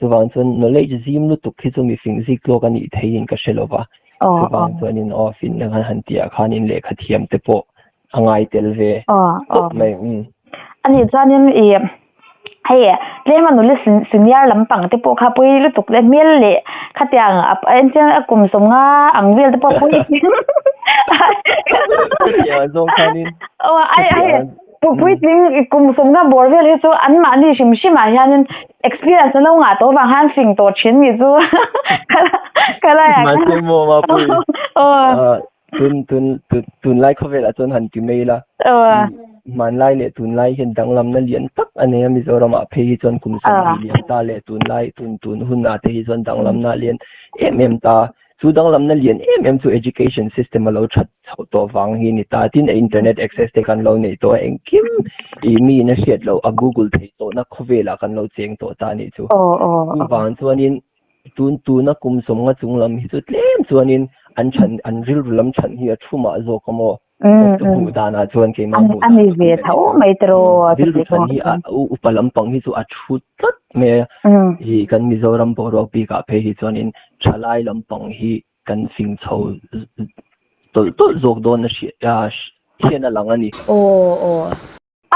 S2: Chuvang chuan knowledge zim lutuk hi chu mifing zik tlawk a nih theihin ka hre lo va. Chuvang chuanin aw finna khan han tihah khanin lehkha thiam te pawh a ngai tel ve khawp mai.
S1: A nih chuanin i hei tlema nula senior lampang te pawh kha pawi lutuk leh hmel leh khatiang a enchiang a kum sawmnga ang vel te pawh pawi
S2: Khatiang zawng khanin
S1: aw ai ai Puitling kum sawmnga bawr vel hi chu anmahni hrim hrimah hianin experience an lo ngah tawh avang khan fing tawh thin ni chu ka laiah khan.
S2: Mahse maw Mapui, tun tun tunlai khawvelah chuan han ti mai ila, hmanlai leh tunlai hian danglamna lian tak a nei a, Mizoramah phei hi chuan kum 20 lian ta leh tunlai tun tun hunah te hi chuan danglamna a lian em em ta. Chu danglamna lian em em chu education system a lo that chhoh tawh vang hi ni ta. Tin, internet access te kan lo neih tawh a, engkim ih mi in a hriat loh a google theih tawhna khawvelah kan lo cheng tawh ta a nih chu. Chuvang chuanin tun tuna kum sawmnga chung lam hi chu tlem chuanin an chhan an rilru lam chhan hi a thu mah zawk a maw? Ka hmuh danah chuan keimah hmuh
S1: A ni ve tho mai tiraw.
S2: Rilru chhan hi a upa lampang hi chu a thu tlat mai a. Hi kan Mizoram boruak bikah phei hi chuanin thalai lampang hi kan fing chho tawlh tawlh zawk dawn a hriat hian a lang a ni.
S1: Aw aw.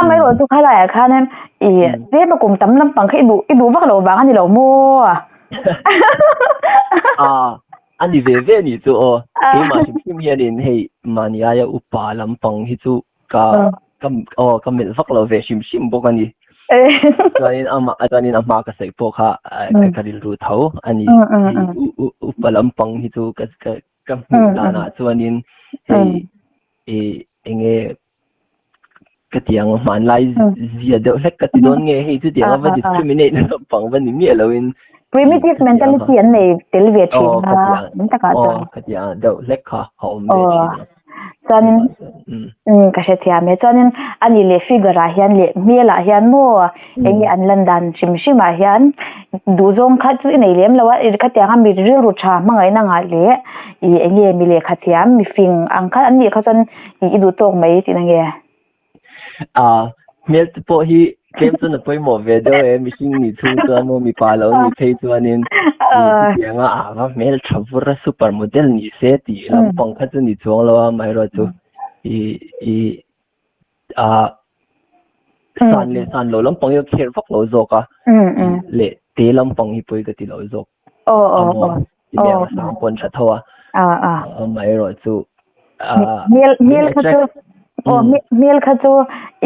S1: Amaherawh chu khalaiah khanin i tlema kum tam lampang kha i duh i duh vak lo vang a ni lo maw?
S2: A a ni ve ve ni chu aw. Keimah hrim hrim hianin hei mahni aia upa lampang hi chu ka ka aw ka melh vak lo ve hrim hrim bawk a ni. Chuanin amah chuanin a hma ka sawi pawh kha ka rilru tho a ni. Upa lampang hi chu ka ka ka hmuh danah chuanin hei i eng nge. Ka ti ang hmanlai zia deuh hlek ka ti dawn nge hei chutiang a va discriminate na lampang va ni miah loin
S1: Primitive mentality an nei tel ve thin a an takah chuan.
S2: Aw ka ti ang deuh hlek kha a awm ve thin a.
S1: Chuanin ka hrethiam e. Chuanin ani leh figure ah hian leh hmel ah hian maw enge an lan dan hrim hrim ah hian duhzawng kha chu i nei lem lo a, khatiang a mi rilru tha hmangaihna ngah leh ih enge mi lehkha thiam mi fing ang kha an nih kha chuan ih i duh tawk mai tihna nge?
S2: Ah hmel te pawh hi tlem chuan a pawimawh ve deuh e mihring nih chhung chuan maw mipa lo nih phei chuanin chutiang a ah va hmel tha vur a super model ni se tih lampang kha chu ni chuang lo a amaherawhchu ih ih ah san leh san lo lampang hi a kher vak lo zawk a leh te lampang hi pawi ka ti lo zawk a maw ti leh ang a sang pawn tha tho a amaherawhchu
S1: hmel hmel kha chu aw hmel kha chu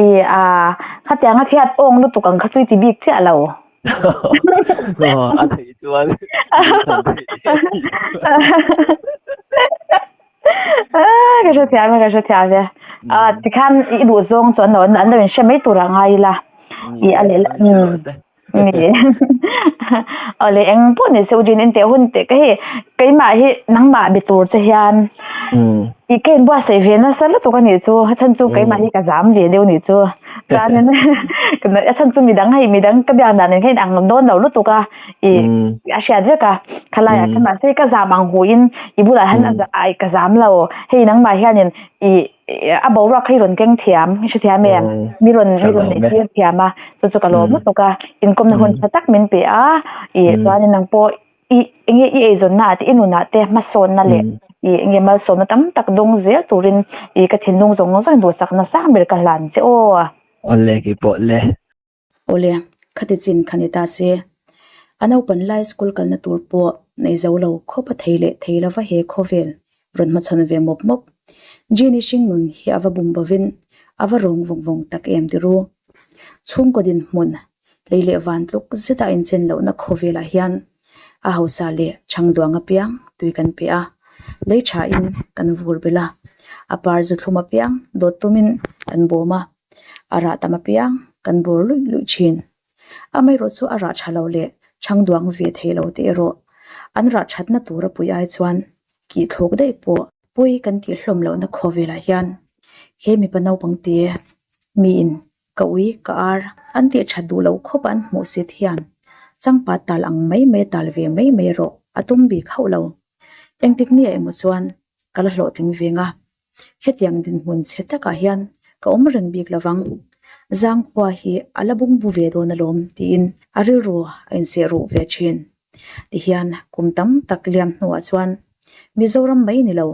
S1: i a khatiang a chhiat awng lutuk ang kha chu i ti bik chiah lo.
S2: A theih chuan
S1: Ka hre thiam e, ka hre thiam e. A tikhan i duh zawng chu an lo an lo inhre mai tur a ngai ila. I a leh ni. Awle eng pawh ni se u Jin inteh hun teh ka hei keimah hi nangmah be tur che hian i ka inbuatsaih ve nasa lutuk a nih chu a chhan chu keimah hi ka zam ve deuh nih chu. Chuanin a chhan chu midang hei midang ka biak dan nen khan inang dawn lo lutuk a. I a hriat vek a khalai ah khan mahse ka zam ang hu in i bulah hian a ka zam lo hei nangmah hianin i a boruak kha i rawn keng thiam i hrethiam em mi rawn mi rawn neih tir thiam a chu chu ka lawm lutuk a inkawmna hun tha tak min pe a i chuanin nang pawh i enge i eizawnna ah te i nunah te hmasawnna leh i enge malsawmna tam tak dawng zel turin i ka thinlung zawng zawng duhsakna sang ber ka hlan che aw.
S2: Awle keipawh le.
S1: Awle, khati chin kha ni ta se. A naupan lai school kalna tur pawh nei zo lo khawp a thei leh thei lova he khawvel rawn hmachhawn ve mawp mawp. Jean-i hringnun hi a va bum bovin a va rawng vawng vawng tak em ti ru. Chhungkaw dinhmun, lei leh van tluk zeta a inchen lohna khawvelah hian a hausa leh chhangduang apiang tui kan pe a, lei thain kan vur belh a, a par zu thlum apiang dawt tumin kan bawm a. A rah tam apiang kan bawr luih luih thin. Amaherawh chu a rah tha lo leh chhang duang ve thei lo te erawh an rah thatna tura pui ai chuan kih thlawk daih pawh pawi kan tih hlawm lohna khawvelah hian he mipa naupang te miin ka ui ka ar an tih that duh loh khawp an hmuh sit hian changpa tal ang mai mai a tal ve mai mai erawh a tum bik hauh lo. Engtik nia emaw chuan ka la hlawhtling ve nga. Hetiang dinhmun chhe takah hian ka awm reng bik lovang. Zangkhua hi a la bungbu ve dawn alawm tiin a rilru a inseh ruh ve thin. Tihian kum tam tak liam hnuah chuan Mizoram mai ni lo,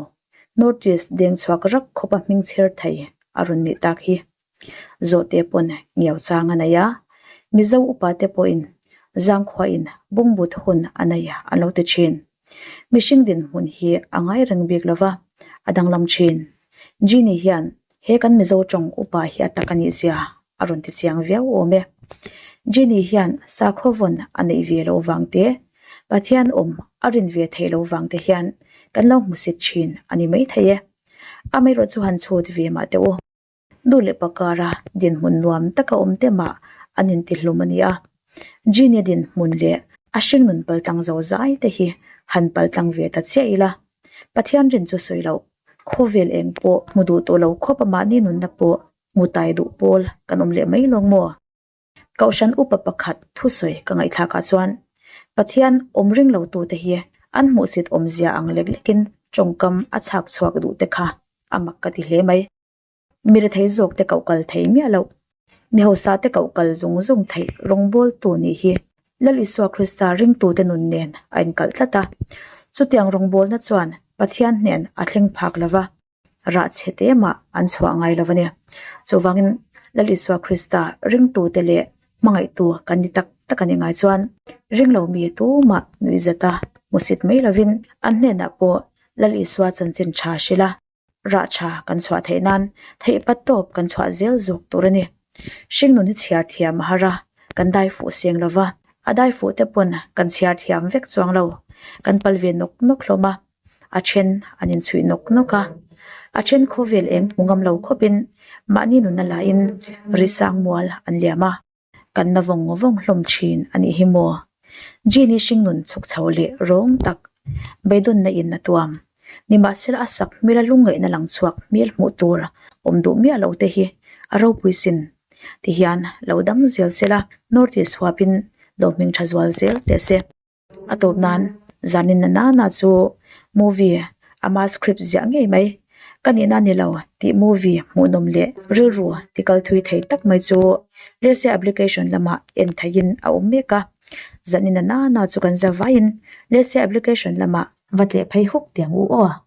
S1: North East deng chhuak rak khawpa hming chher thei a rawn nih tak hi. Zawhte pawn ngiau chang a nei a, Mizo upa te pawhin Zangkhuain bungbut hun a nei an lo ti thin. Mihring dinhmun hi a ngai reng bik lova, a danglam thin. Genie hian he kan Mizo tawng upa hi a tak a nih zia a rawn ti chiang viau awm e. Genie hian sakhaw vawn a neih ve loh vang te, Pathian awm a rin ve theih loh vang te hian kan lo hmusit thin a ni maithei e. Amaherawhchu chu han chhut ve mah teh u. Nu leh pa kara dinhmun nuam taka awm te mah an intihlum a ni a. Genie dinhmun leh a hringnun paltlang zo zai te hi han paltlang ve ta chiah ila. Pathian rin chu sawi loh, khawvel eng pawh hmu duh tawh lo khawp a mahni nunna pawh hmu tai duh pawl kan awm leh mai lawng maw? Kohhran upa pakhat thusawi ka ngaihthlakah chuan Pathian awm ring lo tute hi an hmuhsit awmzia ang lek lekin tawngkam a chhak chhuak duh te kha a mak ka ti hle mai. Mi rethei zawk te koh kal thei miah loh, mi hausa te koh kal zung zung theih rawngbawltu nih hi Lal Isua Krista ringtute nun nen a inkalh tlat a. Chutiang rawngbawlna chuan Pathian hnen a thleng phak lo va, rah chhe te mah an chhuah ngai lo a ni. Chuvangin Lal Isua Krista ringtute leh hmangaihtu kan ni tak tak a ni ngai chuan ringlo mi tumah nuihzata hmusit mai lovin an hnenah pawh Lal Isua chanchin tha hrilh a. Rah tha kan chhuah theih nan theih pat tawp kan chhuah zel zawk tur a ni. Hringnun hi chhiar thiam a har a, kan dai fuh seng lo va, a dai fuh te pawn kan chhiar thiam vek chuang lo. Kan pal ve nawk nawk hlawm a, a then an inchhuih nawk nawk a. A then khawvel eng hmu ngam lo khawpin mahni nunna lain risang mual an liam a. Kan na vawng vawng hlawm thin a nih hi maw? Genie hringnun chhuk chho leh rawng tak beidawnna in a tuam. Nimahsela a sak hmela lungngaihna lang chhuak hmel hmuh tur awm duh miah lo te hi a ropui sin. Tihian lo dam zel sela North East huapin lo hming tha zual zel teh se. A tawp nan zanin na nana chu movie ama script ziah ngei mai ka nihna ni lo tih movie hmuhnawm leh rilru ti kal thui thei tak mai chu Lersia application lamah en theihin a awm mek a, zanin na nana chu kan za vaiin Lersia application lamah va tleh phei huk tiang u aw.